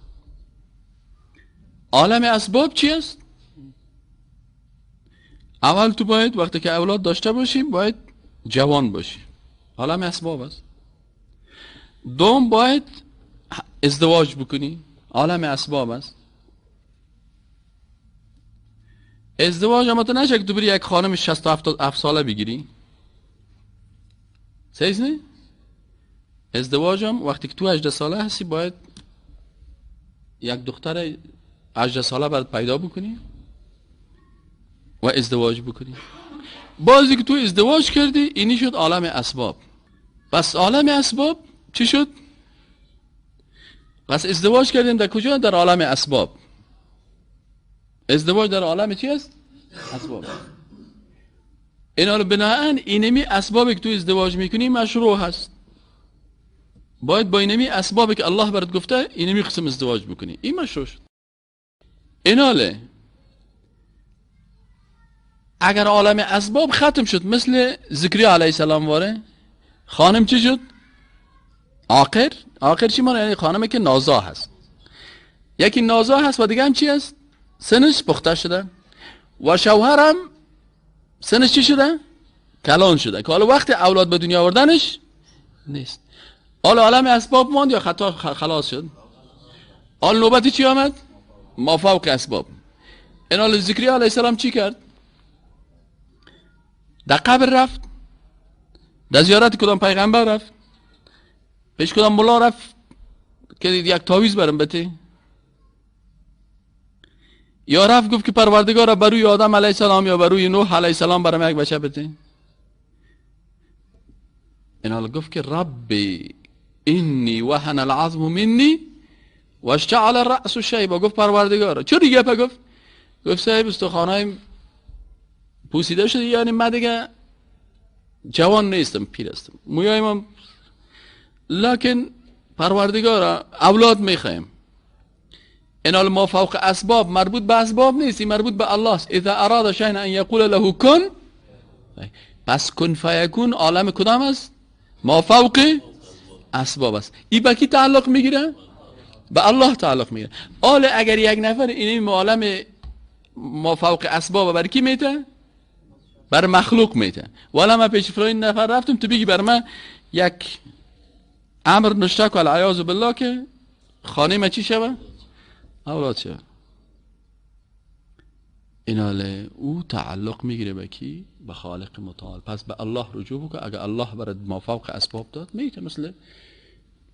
عالم اسباب چی است؟ اول تو باید وقتی که اولاد داشته باشی باید جوان باشی، عالم اسباب است. دوم باید ازدواج بکنی، عالم اسباب است. ازدواج اما تو نشه که تو بری یک خانم 67 ساله بگیری، صحیح نه؟ ازدواج هم وقتی که تو 18 ساله هستی باید یک دختر 18 ساله برات پیدا بکنی و ازدواج بکنی. بازی که تو ازدواج کردی اینی شد عالم اسباب. پس عالم اسباب چی شد؟ پس ازدواج کردیم در کجا؟ در عالم اسباب. ازدواج در عالم چی است؟ اسباب. اینا رو بناهن اینمی اسبابی که تو ازدواج میکنی مشروع هست. باید با اینمی اسبابی که الله برات گفته اینمی قسم ازدواج بکنی، این مشروع شد. ایناله اگر عالم اسباب ختم شد مثل زکریا علیه السلام واره، خانم چی شد؟ عاقر. عاقر چی معنی؟ یعنی خانمی که نازا هست. یکی نازا هست و دیگه هم چی هست؟ سنش پخته شده و شوهرم سنش چی شده؟ کلان شده که حالا وقت اولاد به دنیا آوردنش نیست. حالا عالم اسباب ماند یا خطا خلاص شد؟ حالا نوبتی چی آمد؟ ما فوق اسباب. اینال زکریا علیه السلام چی کرد؟ در قبر رفت، در زیارت کدام پیغمبر رفت، پیش کدام ملا رفت که یک تعویذ برم بده، یا رفت گفت که پروردگار بروی آدم علیه السلام یا بروی نوح علیه السلام برم یک بچه بده. اینال گفت که ربی انی وهن العظم منی واشتعل الرأس شیبا. گفت پروردگارا چرا دیگه گفت؟ گفت صاحب استخوانای پوسیده شده، یعنی من دیگه جوان نیستم، پیر هستم، مویای من، لکن پروردگارا اولاد میخوایم. اینال ما فوق اسباب مربوط به اسباب نیست، مربوط به الله است. اذا اراد شیئا ان یقول له کن، پس کن فیکون عالم کدام است؟ ما فوق اسباب است. این به کی تعلق میگیره؟ به الله تعلق میگیره. آله اگر یک نفر این عالم ما فوق اسباب بر کی میته؟ بر مخلوق میته. والا ما پیش فلان نفر رفتم تو بگی بر من یک امر نشته که العیاذ بالله که خانه ما چی شوه؟ اولاد شوه. ایناله او تعلق میگیره به کی؟ به خالق متعال. پس به الله رجوع بکن. اگر الله برات ما فوق اسباب داد میته، مثل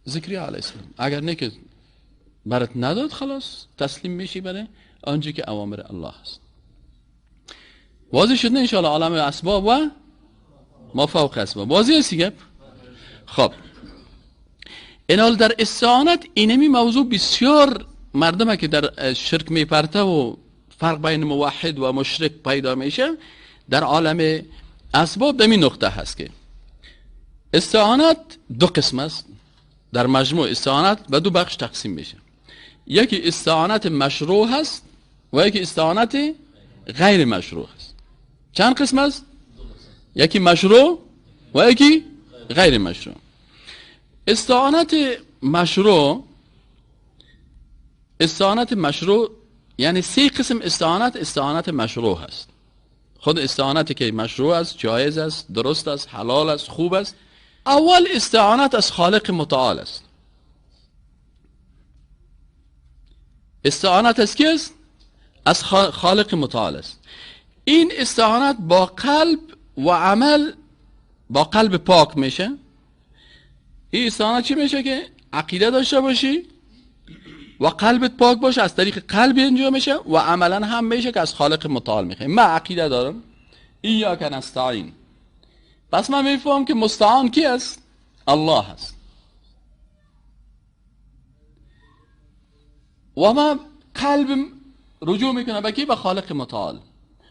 زکریا علیه السلام. اگر نه که برات نداد، خلاص تسلیم میشی برای آنچه که اوامر الله است. واضح شد نه انشاءالله عالم اسباب و ما فوق اسباب واضح است گپ؟ خب اینال در استعانت اینمی موضوع بسیار مردمه که در شرک میپرته و فرق بین موحد و مشرک پیدا میشه در عالم اسباب. در این نقطه هست که استعانت دو قسم است. در مجموع استعانت به دو بخش تقسیم میشه. یکی استعانت مشروع هست و یکی استعانت غیر مشروع هست. چند قسم است؟ یکی مشروع و یکی غیر مشروع. استعانت مشروع، استعانت مشروع یعنی سه قسم استعانت، استعانت مشروع هست. خود استعانتی که مشروع است، جایز است، درست است، حلال است، خوب است. اول استعانت از خالق متعال است. استعانت از کی است؟ از خالق متعال است. این استعانت با قلب و عمل، با قلب پاک میشه. این استعانت چی میشه؟ که عقیده داشته باشی و قلبت پاک باشه، از طریق قلب انجام میشه و عملا هم میشه که از خالق متعال میخوایم. من عقیده دارم ایاک نستعین، پس من میفهمم که مستعان کی است؟ الله است. و من قلبم رجوع میکنه به کی؟ به خالق متعال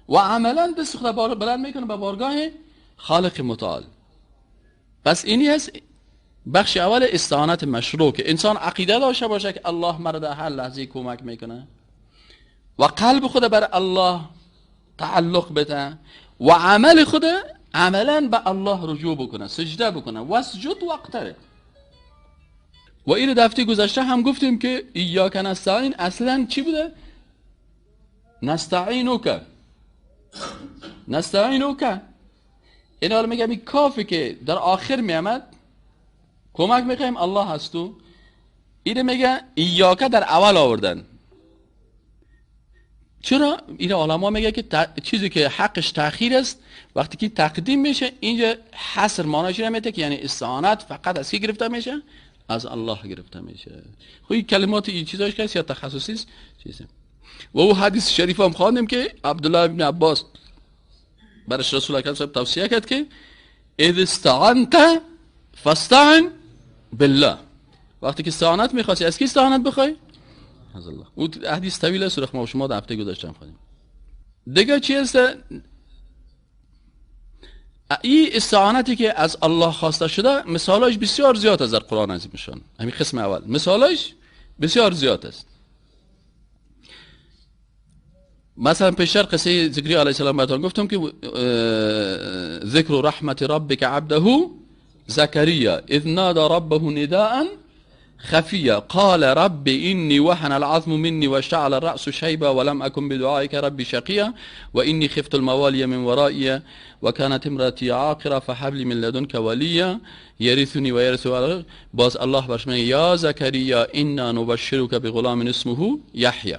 و عملا دست خود بلند میکنه به بارگاه خالق متعال. پس اینی هست بخش اول استعانت مشروع، که انسان عقیده داشته باشه که الله مرا در هر لحظه کمک میکنه و قلب خود بر الله تعلق بده و عمل خود عملا به الله رجوع بکنه، سجده بکنه، واسجد واقترب. و این دفعه گذشته هم گفتیم که ایاک نستعین اصلا چی بوده؟ نستعینک، نستعینک. این حالا میگم این کافی که در آخر میامد کمک میخوایم الله هست تو، اینه میگه ایاک در اول آوردن. چرا؟ این علما میگه که چیزی که حقش تأخیر است وقتی که تقدیم میشه اینجا حصر معنیش نمیده که یعنی استعانت فقط از کی گرفته میشه؟ از الله گرفته میشه. خب این کلمات این چیزاش که یا تخصصی است چیزه. و او حدیث شریف هم خواندیم که عبدالله ابن عباس برش رسول اکرم صاحب توصیه کرد که اذا استعنت فاستعن بالله. وقتی که استعانت میخواستی از کی استعانت بخوای؟ از الله. او حدیث طویل است، ما شما در هفته گذشته هم خواندیم. دیگه چی است؟ این استعانتی که از الله خواسته شده مثالاش بسیار زیاد است در قرآن عظیم شان. همین قسم اول مثالاش بسیار زیاد است. مثلا پیشتر قصه زکریا علیه السلام براتون گفتم که ذکر رحمت ربک عبده زکریا اذ نادى ربه نداء خفيا قال رب إني وهن العظم مني واشتعل الرأس شيبا ولم أكن بدعائك ربي شقيا وإني خفت الموالي من ورائي وكانت امرأتي عاقرة فهب لي من لدنك وليا يرثني ويرث. باز الله برش میگه یا زکریا إنا نبشرك بغلام اسمه یحیی.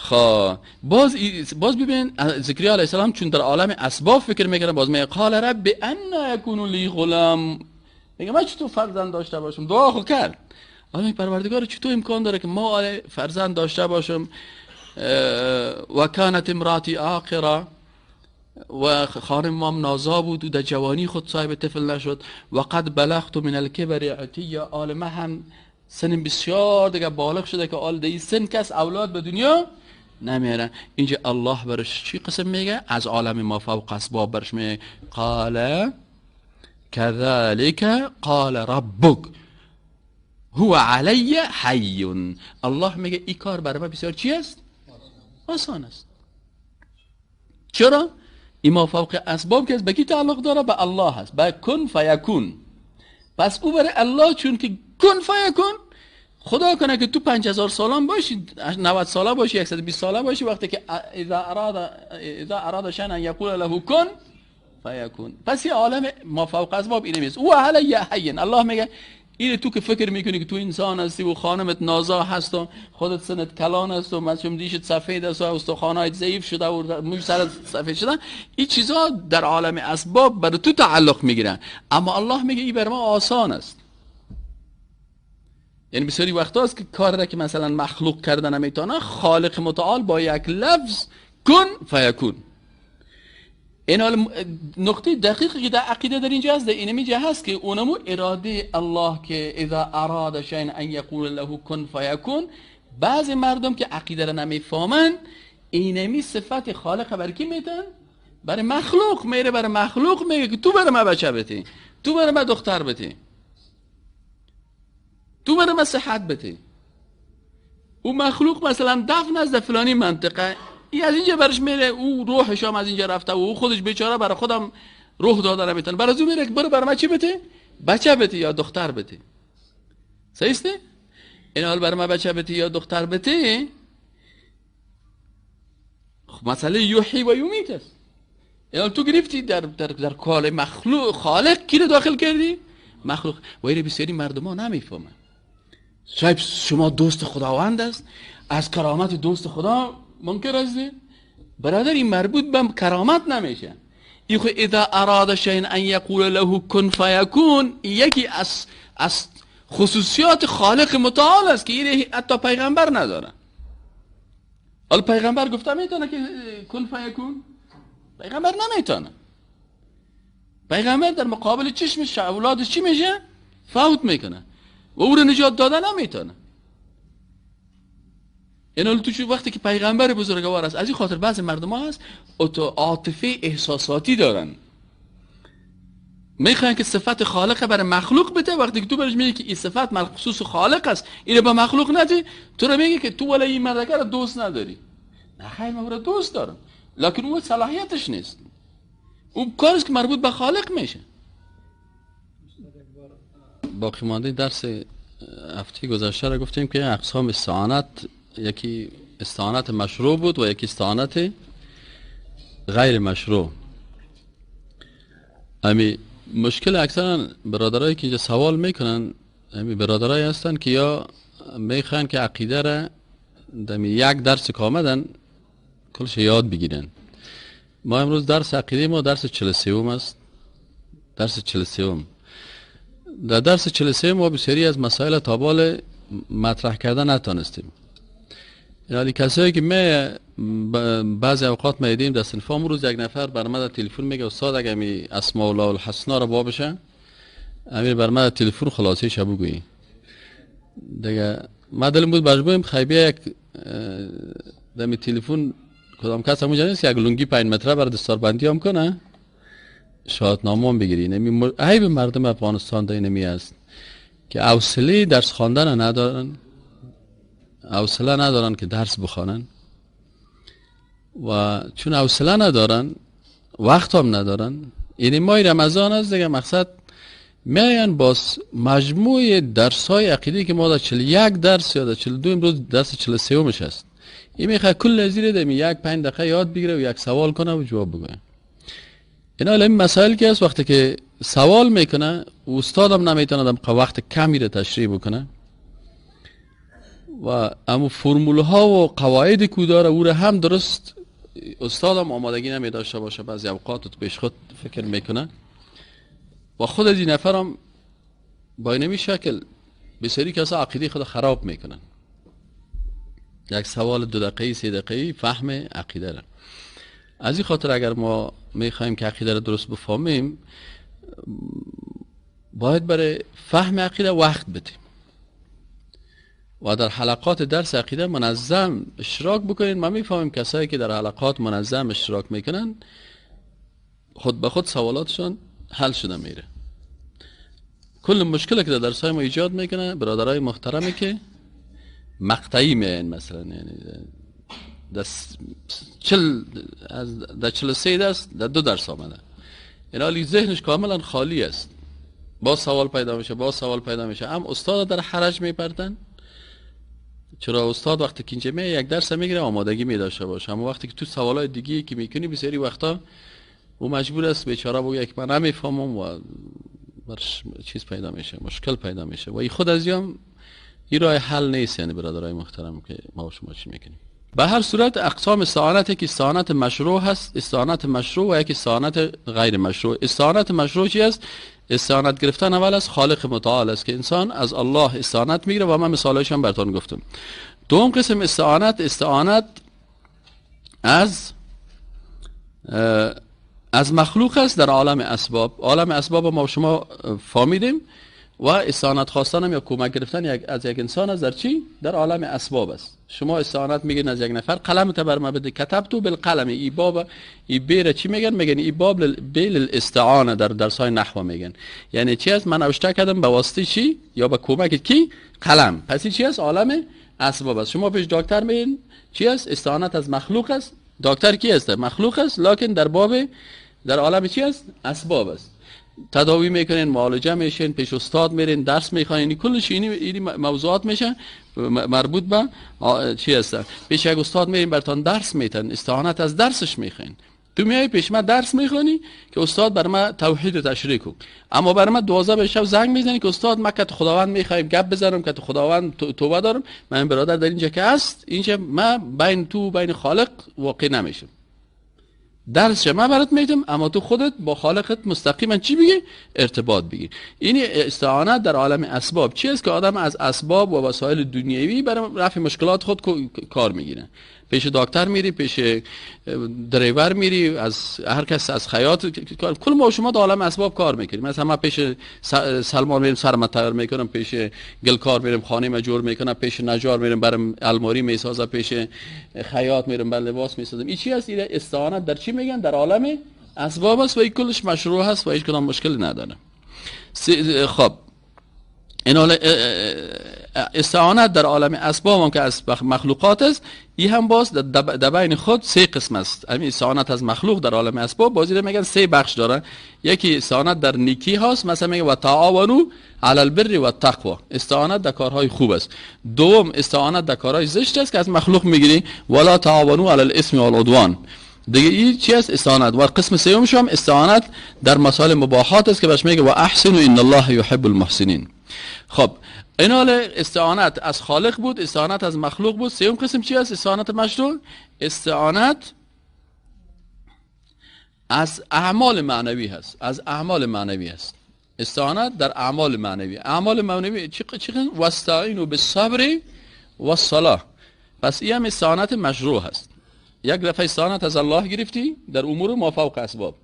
خب باز ببین زکریا علیه السلام چون در عالم اسباب فکر میکنه، باز میگه قال رب انا یکون لی غلام، میگه من چطور فرزند داشته باشم؟ دعا خو کرد. آره پروردگار چطور امکان داره که ما فرزند داشته باشم؟ و کانت امراتی عاقره، و خانم مام نازا بود و در جوانی خود صاحب طفل نشد، و قد بلغت من الکبر عتیه، آل ما هم سن بسیار دیگه بالغ شده که آل در سن کس اولاد به دنیا نمیاره. اینجا الله برش چی قسم میگه؟ از عالم ما فوق اسباب برش میگه قال كذلك قال ربك هو علی حی. الله میگه این کار برای من بسیار چی است؟ آسان است. چرا؟ این ما فوق اسباب که به کی تعلق داره؟ به الله هست، به کن فیکون. پس او برای الله چون که کن فیکون، خدا کنه که تو 5000 سالان باشی، 90 ساله باشی، 120 ساله باشی، وقتی که اذا اراد شيئا ان یقول له کن فیکون. پس یه عالم ما فوق اسباب اینه میست. او علی حی. الله میگه اینه تو که فکر میکنی که تو انسان هستی و خانمت نازا هست و خودت سنت کلان است و مثلا دیشت سفید است و استخوانات ضعیف شده و موی سرت سفید شده، این چیزا در عالم اسباب بر تو تعلق میگیرن، اما الله میگه این بر ما آسان است. یعنی بسیاری وقت هست که کار را که مثلا مخلوق کردن نمیتونه، خالق متعال با یک لفظ کن فیکون. این حال نقطه دقیقی که در عقیده در اینجا هست، در اینجا هست که اونمو اراده الله که اذا اراد شیئا ان یقول له کن فیکون. بعضی مردم که عقیده را نمیفهمن اینمی صفت خالق بر کی میدن؟ برای مخلوق میره، برای مخلوق میگه که تو برای ما بچه بتی، تو برای ما دختر بتی، تو برای ما صحت بتی. او مخلوق مثلا دفن از در فلانی منطقه، ای از اینجا برش میره، او روحش هم از اینجا رفته و او خودش بیچاره برای خودم روح داده نمیتونه، برای از او میره که برو برای من چی بته؟ بچه بته یا دختر بته. صحیح است؟ این حال برای من بچه بته یا دختر بته، خب مسئله یحیی و یمیت است. این حال تو گرفتی در در در کار مخلوق، خالق کی رو داخل کردی؟ مخلوق. و این بسیاری مردم ها نمیفهمن. شاید شما دوست خداوند است، از کرامت دوست خدا منکر هستی؟ برادر این مربوط به کرامت نمیشه. این خو اذا اراد شیئا ان یقول له کن فیکون یکی از خصوصیات خالق متعال است که این حتی پیغمبر نداره. حالا پیغمبر گفته میتونه که کن فیکون؟ پیغمبر نمیتونه. پیغمبر در مقابل چشمش اولادش چی میشه؟ فوت میکنه و او رو نجات داده نمیتونه. یعنی تو وقتی که پیغمبر بزرگوار است، از این خاطر بعضی مردم ها هست عاطفه احساساتی دارن، میخوان که صفت خالق برای مخلوق بده. وقتی که تو برش میگی که این صفت مخصوص خالق است، اینو به مخلوق نده، تو رو میگه که تو ولی این مردکه رو دوست نداری. نه خیر، من رو دوست دارم، لکن او صلاحیتش نیست، او کاریست که مربوط به خالق میشه. باقی مانده درس هفته گذشته را گفتیم که اقسام استعانت، یکی استعانت مشروع بود و یکی استعانت غیر مشروع. امی مشکل اکثرا برادرایی که اینجا سوال میکنن، امی برادرایی هستن که یا میخوان که عقیده را دمی یک درس که آمدن کلش یاد بگیرن. ما امروز درس عقیده ما درس 43 است. درس 43. در درس 43 ما بسیاری از مسائل تابال مطرح کردن نتانستیم. یعنی کسایی که می بعضی اوقات ما دیدیم در صنف امروز یک نفر بر ما در تلفن میگه استاد اگه می اسماء الله الحسنا رو بابشه امیر بر ما در تلفن خلاصه شبو گویی دیگه. ما دلم بود مجبوریم خیبیه یک دمی تلفن کدام کس همونجا نیست یک لنگی 5 متره بر دستاربندی هم کنه شهادتنامه هم بگیری. نمی عیب مردم افغانستان در اینمی است که حوصله درس خواندن ندارن، حوصله ندارن که درس بخوانن و چون حوصله ندارن وقت هم ندارن. یعنی ماه رمضان است دیگه، مقصد میاین باز مجموع درس های عقیده که ما در 41 درس یا در 42 امروز درس 43 مش است، این میخواد کل زیر دمی یک 5 دقیقه یاد بگیره و یک سوال کنه و جواب بگه. اینا این مسائل که است وقتی که سوال میکنه استادم نمیتونه وقت کمی رو تشریح بکنه و اما فرمول ها و قواعد که داره او را هم درست استادم آمادگی نمی داشته باشه، بعضی اوقات تو پیش خود فکر میکنه و خود از این نفرم با اینمی شکل بسیاری کسا عقیده خود خراب میکنن. یک سوال 2 دقیقه‌ای 3 دقیقه‌ای فهم عقیده را. از این خاطر اگر ما میخوایم که عقیده را درست بفهمیم، باید برای فهم عقیده وقت بدیم و در حلقات درس عقیده منظم اشتراک بکنین. ما میفهمیم کسایی که در حلقات منظم اشتراک میکنن خود به خود سوالاتشان حل شده میره. کل مشکلی که در درس‌های ما ایجاد میکنه برادرای محترمی که مقطعی میاین، مثلا یعنی در 43 درس در 2 درس آمده، این حالی ذهنش کاملا خالی است، باز سوال پیدا میشه، باز سوال پیدا میشه، هم استاد در حرج میپردن. چرا استاد وقتی که اینجا می یک درس میگیره آمادگی می داشته باشه، اما وقتی که تو سوالای دیگه که میکنی بسیاری وقتا او مجبور است بیچاره بگه که من نمیفهمم و برش چیز پیدا میشه، مشکل پیدا میشه و این خود از یام این راه حل نیست. یعنی برادرای محترم که ما و شما چی میکنیم؟ به هر صورت اقسام استعانت که استعانت مشروع هست، استعانت مشروع و یک استعانت غیر مشروع. استعانت مشروع چی است؟ استعانت گرفتن اول از خالق متعال است که انسان از الله استعانت میگیره و من مثالش هم براتون گفتم. دوم قسم استعانت، استعانت از مخلوق است در عالم اسباب. عالم اسباب ما شما فهمیدیم و استعانت خواستن هم یا کمک گرفتن از یک انسان است در چی؟ در عالم اسباب است. شما استعانت میگین از یک نفر، قلم تا بر ما بده، کتبتو بالقلم، ای باب ای بیره چی میگن؟ میگن ای باب بیل الاستعانه در درس های نحو میگن. یعنی چی است؟ من نوشته کردم به واسطه چی؟ یا به کمک کی؟ قلم. پس این چی است؟ عالم اسباب است. شما پیش دکتر میگین چی است؟ استعانت از مخلوق است. دکتر کی است؟ مخلوق است، لکن در باب در عالم چی است؟ اسباب است. تداوی میکنین، معالجه میشین، پیش استاد میرین، درس میخوانین، کلش اینی موضوعات میشه مربوط به چی هست. پیش یک استاد میرین براتون درس میتن، استعانت از درسش میخواین. تو میای پیش من درس میخوانی که استاد بر من توحید تشریح کن، اما بر من 12 به شب زنگ میزنی که استاد من که خداوند میخوایم گپ بزنم، که خداوند توبه دارم. من برادر در اینجا که هست، اینجا من بین تو بین خالق واقع نمیشم. درس من برات میدم، اما تو خودت با خالقت مستقیما چی بگی؟ ارتباط بگی. این استعانت در عالم اسباب چی است که آدم از اسباب و وسایل دنیوی برای رفع مشکلات خود کار میگیره. پیش دکتر میری، پیش دریور میری، از هر کس، از خیاط، کل ما شما در عالم اسباب کار میکنیم. مثلا ما پیش سلمان میریم سرم تیار میکنم، پیش گلکار میریم خانه ما جور میکنم، پیش نجار میریم برم الماری میسازم، پیش خیاط میریم بر لباس میسازم. این چی است؟ این استعانت در چی میگن؟ در عالم اسباب است و این کلش مشروع هست و هیچ کدام مشکل نداره. خب این استعانت در عالم اسباب هم که از مخلوقات است، این هم باز در بین خود 3 قسم است. همین استعانت از مخلوق در عالم اسباب بازی میگن 3 بخش داره. یکی استعانت در نیکی هاست، مثلا میگه و تعاونوا علی البر و التقوا، استعانت در کارهای خوب است. دوم استعانت در کارهای زشت است که از مخلوق میگیری، ولا تعاونوا علی الاثم والعدوان. دیگه این چی است؟ استعانت. و قسم سومش هم استعانت در مسائل مباحات است که بهش میگه و احسنوا ان الله یحب المحسنین. خب این حال استعانت از خالق بود، استعانت از مخلوق بود. سوم قسم چی است؟ استعانت مشروع، استعانت از اعمال معنوی هست. از اعمال معنوی هست. استعانت در اعمال معنوی. اعمال معنوی چی؟ واستعینوا بالصبر والصلاه. پس این هم استعانت مشروع هست. یک دفعه استعانت از الله گرفتی در امور ما فوق اسباب،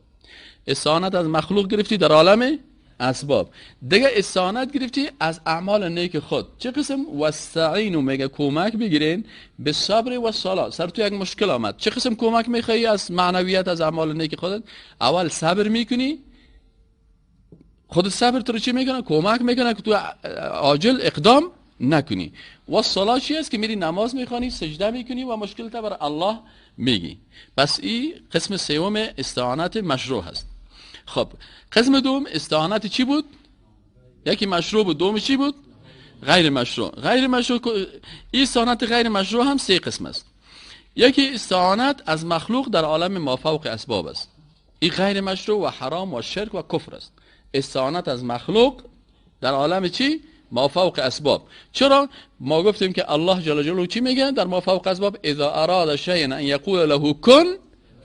استعانت از مخلوق گرفتی در عالم اسباب، دیگه استعانت گرفتی از اعمال نیک خود. چه قسم؟ واستعینوا میگه کمک بگیرین به صبر و صلاه. سر تو یک مشکل آمد، چه قسم کمک میخوایی از معنویت، از اعمال نیک خودت؟ اول صبر میکنی، خود صبر تو رو چی میکنه؟ کمک میکنه که تو عاجل اقدام نکنی. و صلاه چی است؟ که میری نماز میخوانی، سجده میکنی و مشکل تا بر الله میگی. پس این قسم سوم استعانت مشروع هست. خب قسم دوم استعانت چی بود؟ یکی مشروع بود، دوم چی بود؟ غیر مشروع. غیر مشروع، استعانت غیر مشروع هم 3 قسم است. یکی استعانت از مخلوق در عالم مافوق اسباب است. این غیر مشروع و حرام و شرک و کفر است. استعانت از مخلوق در عالم چی؟ ما فوق اسباب. چرا؟ ما گفتیم که الله جل جلاله چی میگه در ما فوق اسباب؟ اذا اراد شیئا ان یقول له کن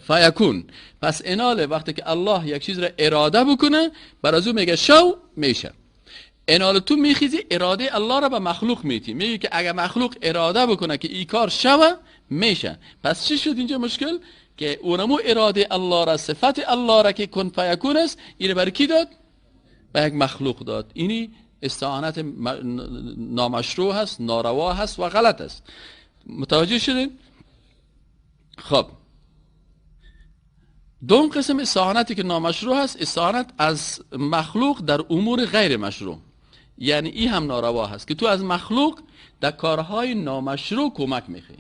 فیکون. پس اناله وقتی که الله یک چیز را اراده بکنه، بر از او میگه شو، میشه. اناله تو میخیزی اراده الله را به مخلوق میتی، میگه که اگر مخلوق اراده بکنه که این کار شوه، میشه. پس چی شد اینجا مشکل؟ که اونمو اراده الله را، صفت الله را که کن فیکون است، اینو برای کی داد؟ به یک مخلوق داد. اینی استعانت نامشروع هست، ناروا هست و غلط است. متوجه شدین؟ خب دوم قسم استعانتی که نامشروع هست، استعانت از مخلوق در امور غیر مشروع، یعنی این هم ناروا هست که تو از مخلوق در کارهای نامشروع کمک میخوای.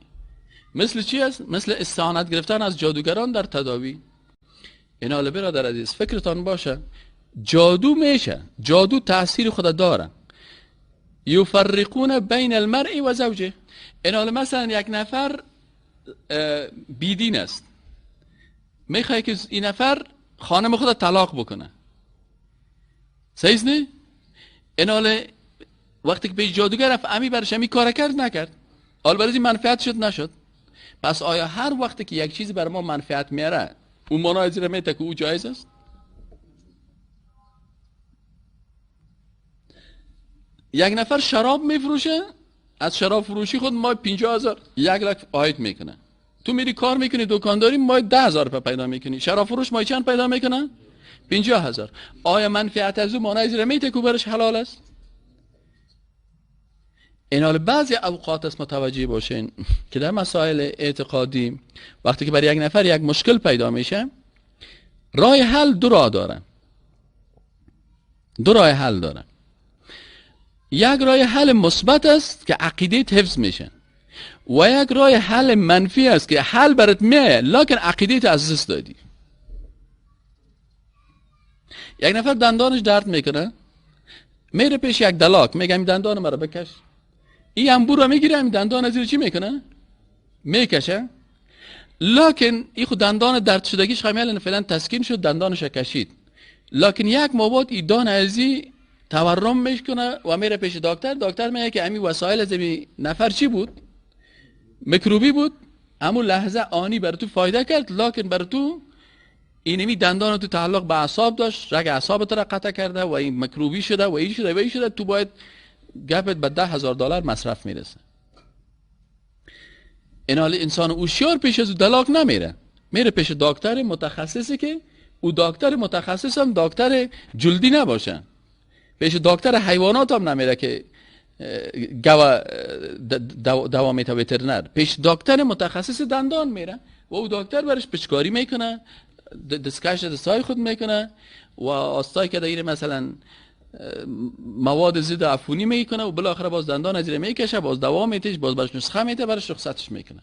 مثل چی است؟ مثل استعانت گرفتن از جادوگران در تداوی. ایناله برادر عزیز فکرتان باشه، جادو میشه، جادو تاثیر خود داره. یفرقون بین المرء و زوجه. ایناله مثلا یک نفر بیدین است، میخواد که این نفر خانم خود طلاق بکنه، صحیح نه؟ ایناله وقتی که به جادوگر رفت، امی برش امی کار کرد نکرد، حال برای این منفعت شد نشد. پس آیا هر وقتی که یک چیزی بر ما منفعت میاره، اون معنای زیر میته که او جایز است؟ یک نفر شراب میفروشه، از شراب فروشی خود ما 50,000 1 لک عاید میکنه. تو میری کار میکنی دکانداری، ما 10,000 پیدا میکنی. شراب فروش ما چند پیدا میکنه؟ 50,000. آیا منفعت از او معنای زیر میته که برش حلال است؟ این حال بعضی اوقات است متوجه باشین که در مسائل اعتقادی وقتی که برای یک نفر یک مشکل پیدا میشه، راه حل دو راه داره. دو راه حل داره. یک راه حل مثبت است که عقیده حفظ میشه، و یک راه حل منفی است که حل برات میایه لکن عقیده از دست دادی. یک نفر دندانش درد میکنه، میره پیش یک دلاک، میگه این دندان مرا بکش. این انبور رو میگیره، این دندان از چی میکنه؟ میکشه. لکن این خود دندان درد شدگیش خمیل فعلا تسکین شد، دندانش کشید. لکن یک ماه بعد این دان ازی تورم میکنه و میره پیش دکتر. دکتر میگه که امی وسایل از امی نفر چی بود؟ میکروبی بود. همون لحظه آنی بر تو فایده کرد، لکن بر تو اینمی دندان تو تعلق به اعصاب داشت، رگ اعصاب تو را قطع کرده و این میکروبی شده و این شده و این شده، تو باید گپت به $10,000 مصرف میرسه. این حال انسان هوشیار پیش از دلاک نمیره، میره پیش دکتر متخصصی که او دکتر متخصص هم دکتر جلدی نباشه، پیش دکتر حیوانات هم نمیره که گوا دوا میته وترنر، پیش دکتر متخصص دندان میره و او دکتر برش پچکاری میکنه، دستکش دستای خود میکنه و آستای که دایره مثلا مواد ضد عفونی میکنه و بالاخره باز دندان از میکشه، باز دوا میتیش، باز برش نسخه میته، برش رخصتش میکنه.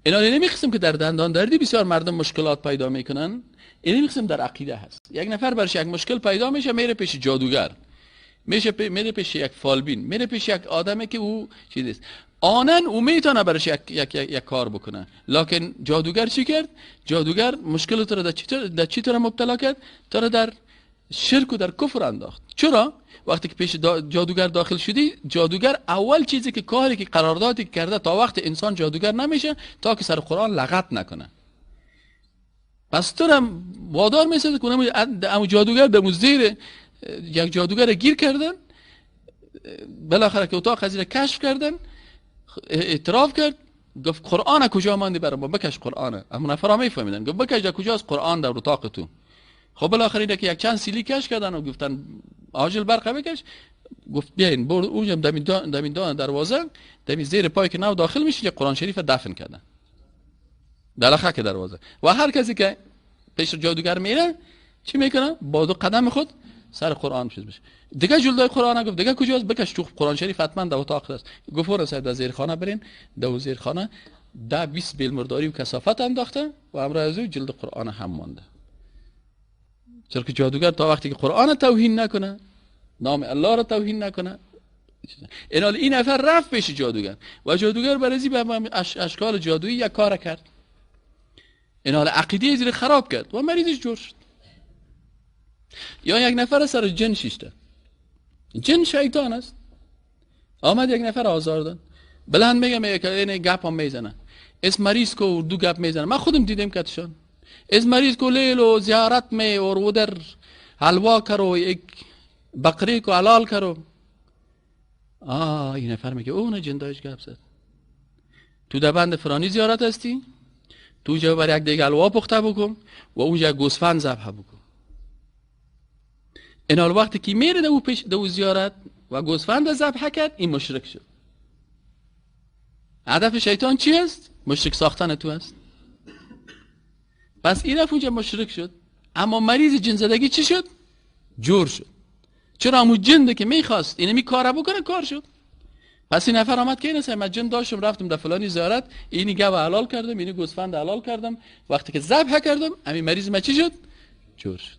اینا نمیخواستم که در دندان دردی بسیار مردم مشکلات پیدا میکنن، این نمیخواستم در عقیده هست. یک نفر برش یک مشکل پیدا میشه، میره پیش جادوگر، میره پیش یک فالبین، میره پیش یک آدمی که او چیز است، آنن او میتونه برش یک یک یک کار بکنه. لکن جادوگر چی کرد؟ جادوگر مشکل تو را در چی تو را مبتلا کرد؟ تو را در شرک و در کفر انداخت. چرا؟ وقتی که پیش جادوگر داخل شدی، جادوگر اول چیزی که کاری که قراردادی کرده تا وقت انسان جادوگر نمیشه تا که سر قرآن لغت نکنه. پس تو را وادار میسازه که اون جادوگر در زیر یک جادوگر گیر کردن، بالاخره که اتاق از کشف کردن، اعتراف کرد، گفت قرآن کجا ماندی برام بکش قرآن. اما نفرا میفهمیدن، گفت بکش در کجاست قرآن در اتاق تو. خب بالاخره اینه که یک چند سیلی کش کردن و گفتن عاجل برقه بکش. گفت بیاین برد اونجا دمین دان دروازه، دمین زیر پای که نو داخل میشه که قرآن شریف دفن کردن در خاک دروازه. و هر کسی که پیش جادوگر میره چی میکنه؟ با دو قدم خود سر قرآن چیز بشه. دیگه جلدای قرآن گفت دیگه کجاست؟ بکش تو قرآن شریف حتما در اتاق است. گفت ورا صاحب در زیر خانه برین، در زیر خانه 10-20 بیل مرداری و کثافت انداخته و همراه از او جلد قرآن هم مانده. چرا که جادوگر تا وقتی که قرآن توهین نکنه، نام الله را توهین نکنه، این نفر رفت پیش جادوگر و جادوگر برازی به اشکال جادویی یک کار کرد. این حال عقیده زیر خراب کرد و مریضش جور شد. یا یک نفر سر جن شیشته، جن شیطان است. آمد یک نفر آزار داد، بلند میگه، میگه این گپ هم میزنه، اس مریض کو اردو گپ میزنه. من خودم دیدم کتشان اس مریض کو لیلو زیارت می اور ودر حلوا کرو، یک بقری کو حلال کرو. این نفر میگه اون جندایش گپ زد، تو در بند فرانی زیارت هستی، تو اونجا بر یک دیگه حلوا پخته بکن و اونجا گوسفند ذبح بکن. این حال وقتی که میره دو پیش دو زیارت و گوسفند ذبح کرد، این مشرک شد. هدف شیطان چی است؟ مشرک ساختن تو است. پس این رفت اونجا مشرک شد، اما مریض جن زدگی چی شد؟ جور شد. چرا؟ همون جنده که میخواست اینمی کار بکنه کار شد. پس این نفر آمد که این من جن داشتم، رفتم در فلانی زیارت، اینی گو حلال کردم، اینی گوسفند حلال کردم، وقتی که ذبح کردم همین مریض ما چی شد؟ جور شد.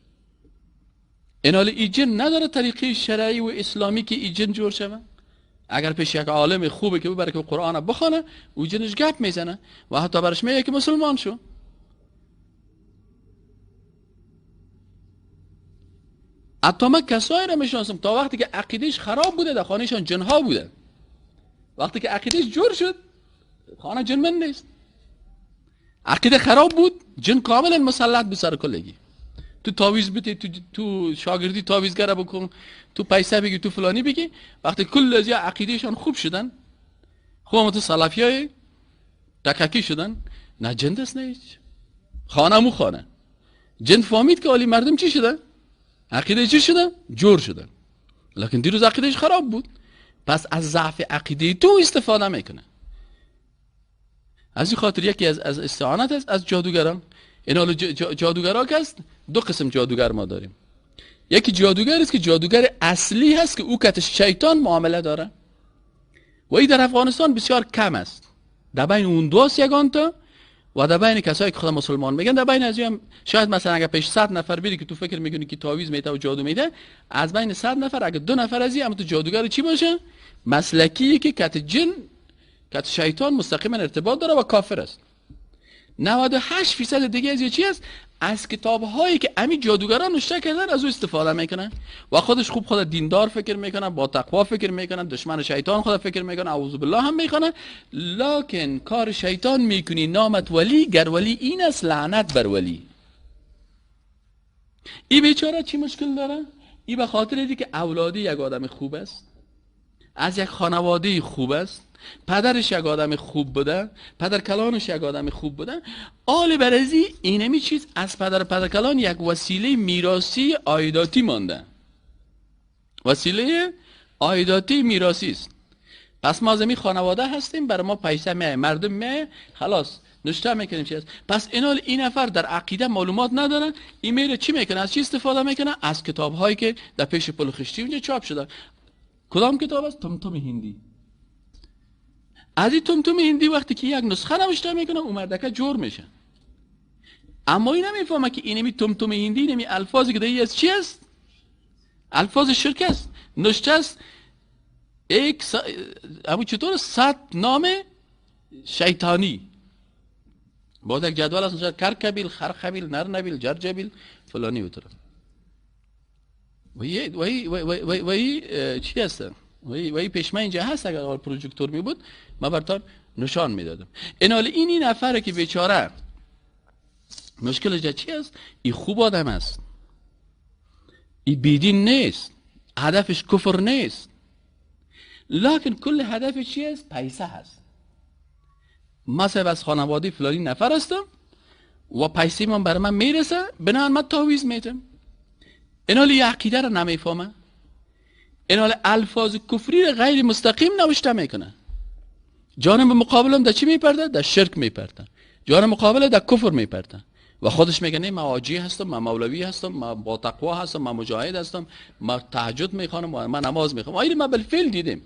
این حال ای جن نداره طریقه شرعی و اسلامی که ای جن جور شود. اگر پیش یک عالم خوبه که ببره که قرآن بخونه، او جنش گپ میزنه و حتی برش میگه که مسلمان شو. حتی من کسایی را میشناسم تا وقتی که عقیدهش خراب بوده در خانهشان جنها بوده، وقتی که عقیدهش جور شد خانه جن من نیست. عقیده خراب بود، جن کاملا مسلط به سر کلگی. تو تعویذ بده، تو شاگردی تعویذگر بکن، تو پیسه بگی، تو فلانی بگی. وقتی کل از عقیدهشان خوب شدن، خوب هم تو سلفیای تککی شدن، نه جن دست نه هیچ. خانه مو خانه جن فهمید که عالی مردم چی شده؟ عقیده چی شده؟ جور شده. لکن دیروز عقیدهش خراب بود. پس از ضعف عقیده تو استفاده میکنه. از این خاطر یکی از استعانت است از جادوگران. این حالا جادوگرا که است، دو قسم جادوگر ما داریم. یکی جادوگر است که جادوگر اصلی هست که او کتش شیطان معامله داره و این در افغانستان بسیار کم است. در بین اون دوست یگان تا و در بین کسایی که خدا مسلمان میگن، در بین از هم شاید مثلا اگر پیش 100 نفر بری که تو فکر میکنی که تعویذ میده و جادو میده، از بین 100 نفر اگر 2 نفر از هم تو جادوگر چی باشه؟ مسلکی که کت جن کت شیطان مستقیما ارتباط داره و کافر است. 98% دیگه از چی است؟ از کتاب هایی که امی جادوگران نوشته کردن از او استفاده میکنن و خودش خوب خود دیندار فکر میکنن، با تقوا فکر میکنن، دشمن شیطان خود فکر میکنن، اعوذ بالله هم میکنن، لکن کار شیطان میکنی نامت ولی، گر ولی این است لعنت بر ولی. ای بیچاره چی مشکل داره؟ ای به خاطر دی که اولادی یک آدم خوب است، از یک خانواده خوب است، پدرش یک آدم خوب بوده، پدر کلانش یک آدم خوب بوده، آل برزی اینمی چیز از پدر کلان یک وسیله میراثی عایداتی مانده، وسیله عایداتی میراثی است. پس ما از این خانواده هستیم، برای ما پیسه میای، مردم میای، خلاص نشته میکنیم چی است. پس اینال این نفر در عقیده معلومات ندارن، این میره چی میکنه؟ از چی استفاده میکنه؟ از کتاب هایی که در پیش پل خشتی اونجا چاپ شده. کدام کتاب است؟ تمتم هندی. از این تمتم هندی وقتی که یک نسخه نوشته میکنه اون مردکه جور میشه، اما این نمیفهمه که اینمی تمتم هندی، اینمی الفاظی که در از چی است؟ الفاظ شرک است، نوشته است. یک همون چطور 100 نام شیطانی باید یک جدول است، نوشته کرکبیل، خرخبیل، نرنبیل، جرجبیل، فلانی و طرف. وی چی هست؟ وی پیش من اینجا هست، اگر پروژکتور می بود من براتون نشان میدادم. این حال این نفره که بیچاره مشکلش چی است؟ این خوب آدم است، این بیدین نیست، هدفش کفر نیست، لکن کل هدفش چی است؟ پیسه هست. مثلا از خانواده فلانی نفر هستم و پیسه من بر من میرسه، بنابراین من تعویض میتم. این حال یه عقیده رو نمیفهمه، این حال الفاظ کفری رو غیر مستقیم نوشته میکنه. جانب مقابلم در چی میپرده؟ در شرک میپرده. جانب مقابل در کفر میپرده و خودش میگه نه من حاجی هستم، من مولوی هستم، من با تقوا هستم، من مجاهد هستم، من تهجد میخوانم و من نماز میخوانم. این ما بالفعل دیدیم.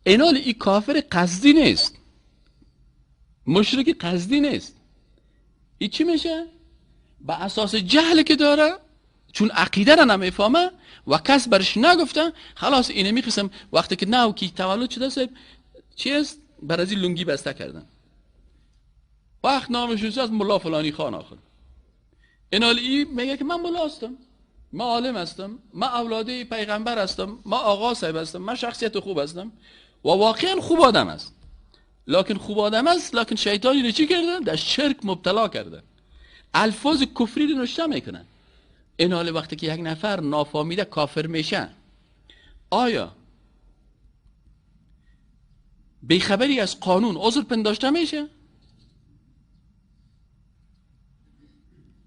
این حال این کافر قصدی نیست، مشرک قصدی نیست. این چی میشه؟ به اساس جهل که داره، چون عقیده را نمیفهمه و کس برش نگفته، خلاص اینه میخواستم وقتی که نو کی تولد شده صاحب چی است؟ بر از این لنگی بسته کردن، وقت نامش از ملا فلانی خان آخر. این حال ای میگه که من ملا هستم، ما عالم هستم، ما اولادی پیغمبر هستم، ما آقا صاحب هستم، ما شخصیت خوب هستم و واقعا خوب آدم است. لکن خوب آدم است، لکن شیطانی رو چی کرده؟ در شرک مبتلا کرده. الفاظ کفری رو نوشته میکنن. این حال وقتی که یک نفر نافامیده کافر میشه، آیا بیخبری از قانون عذر پنداشته میشه؟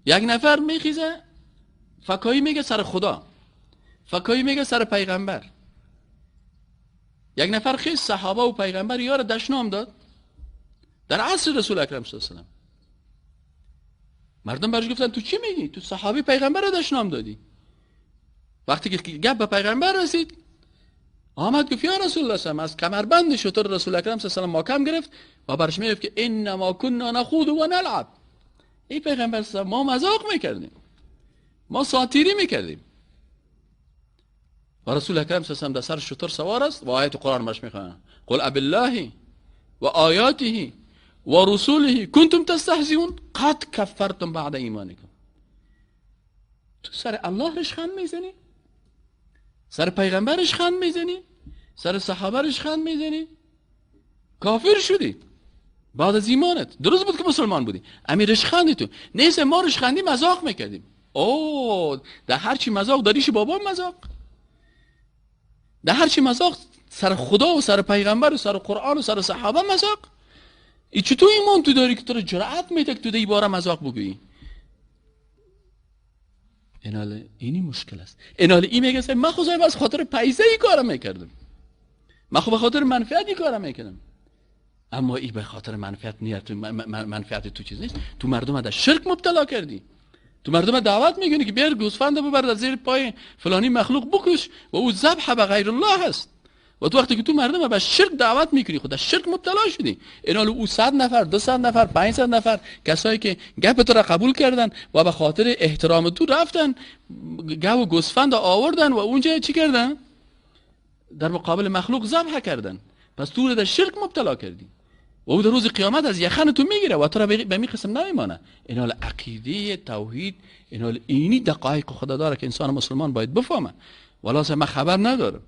یک نفر میخیزه فکایی میگه سر خدا، فکایی میگه سر پیغمبر. یک نفر خیز صحابه و پیغمبر یار دشنام داد در عصر رسول اکرم صلی الله علیه و سلم. مردم برش گفتن تو چی میگی؟ تو صحابی پیغمبر رو دشنام دادی. وقتی که گپ به پیغمبر رسید، آمد گفت یا رسول الله صلی الله علیه و از کمربند شتر رسول اکرم صلی الله علیه و محکم گرفت و برش میگفت که انما كنا نخوض و نلعب. ای پیغمبر صلی الله، ما مذاق میکردیم، ما ساتیری میکردیم. و رسول اکرم صلی الله علیه و در سر شتر سوار است و آیت قرآن برش میخوانه: قل اب الله و آیاته و رسوله کنتم تستهزئون قد کفرتم بعد ایمانکم. تو سر الله رشخند میزنی، سر پیغمبرش خند میزنی، سر صحابه خند میزنی، کافر شدی بعد از ایمانت. درست بود که مسلمان بودی، امی رشخندی تو نیست. ما رشخندی مذاق میکردیم. او در هر چی مذاق داریش بابا مذاق، در هر چی مذاق سر خدا و سر پیغمبر و سر قرآن و سر صحابه مذاق. ای چطور ایمان تو داری که تو رو جرأت میده که تو دی باره مذاق بگویی؟ ایناله اینی مشکل است. ایناله این میگه من خود از خاطر پیسه ای کارم میکردم، من خب به خاطر منفعت ای کارم میکردم. اما ای به خاطر منفعت نیت، منفعت تو چیز نیست. تو مردم در شرک مبتلا کردی. تو مردم دعوت میکنی که بیار گوسفند ببر در زیر پای فلانی مخلوق بکش و او ذبح به غیر الله است. و تو وقتی که تو مردم به شرک دعوت میکنی، خود در شرک مبتلا شدی. اینال او 100 نفر، 200 نفر، 500 نفر کسایی که گپ تو را قبول کردن و به خاطر احترام تو رفتن گاو و گوسفند آوردن و اونجا چی کردن؟ در مقابل مخلوق ذبح کردن. پس تو رو در شرک مبتلا کردی و او در روز قیامت از یخن تو میگیره و تو را به می قسم نمیمانه. اینال عقیده توحید، اینال اینی دقایق خدا داره که انسان مسلمان باید بفهمه. ولی من خبر ندارم.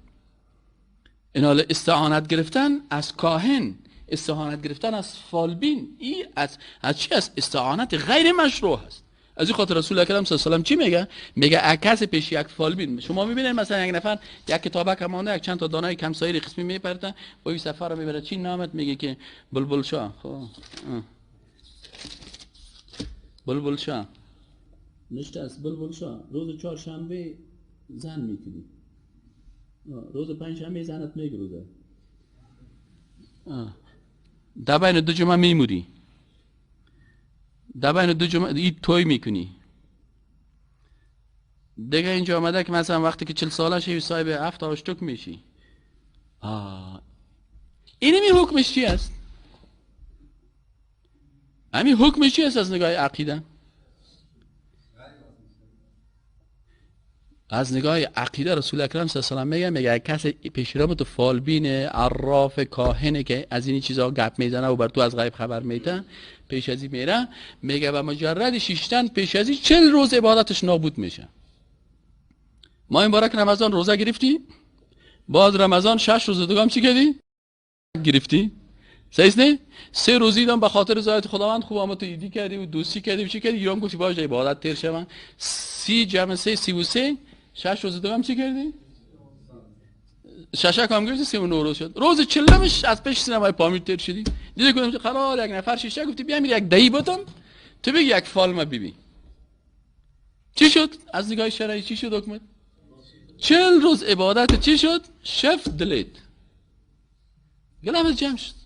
اینال استعانت گرفتن از کاهن، استعانت گرفتن از فالبین، این از چی است؟ استعانت غیر مشروع است. از این خاطر رسول اکرم صلی الله علیه و سلم چی میگه؟ میگه عکس پیش یک فالبین. شما میبینید مثلا یک نفر یک کتابک مانده، یک چند تا دانای کمسایر قسمی میپرتن و این سفر رو میبره. چی نامت؟ میگه که بلبل شاه. خب بلبل شاه نشته است. بلبل شاه روز چهارشنبه زن میکنی، روز پنجشنبه زنت میگروزه، در بین دو جمعه میموری، در بین دو جمعه ای توی میکنی دیگه. اینجا آمده که مثلا وقتی که 40 ساله شی صاحب 7 آشتک میشی. اینمی حکمش چی است؟ همین حکمش چی است از نگاه عقیده؟ از نگاه عقیده رسول اکرم صلی الله علیه و سلم میگه کسی پیشرام تو فالبین، عراف، کاهنه که از این چیزا گپ میزنه و بر تو از غیب خبر میده، پیش از این میره، میگه به مجرد شیشتن پیش از این 40 روز عبادتش نابود میشه. ما این بارک رمضان روزه گرفتی، بعد رمضان 6 روز دیگه هم چی کردی؟ گرفتی. صحیح نه؟ 3 روزی دام به خاطر رضایت خداوند خوب آمد تو ایدی کردی و دوستی کردی و چی کردی؟ ایران گفتی باشه عبادت تیر شون. 30 جمع 3 33، 6 روز دیگه هم چی کردی؟ 6 هم گرفتی 39 روز شد. روز 40مش از پیش سینمای پامیر تیر شدی. دیدی گفتم قرار یک نفر شیشه گفتی بیا میری یک دهی بتم تو بگی یک فال ما ببین. چی شد؟ از نگاه شرعی چی شد حکمت؟ 40 روز عبادت چی شد؟ شفت دلیت. گلم جمع شد.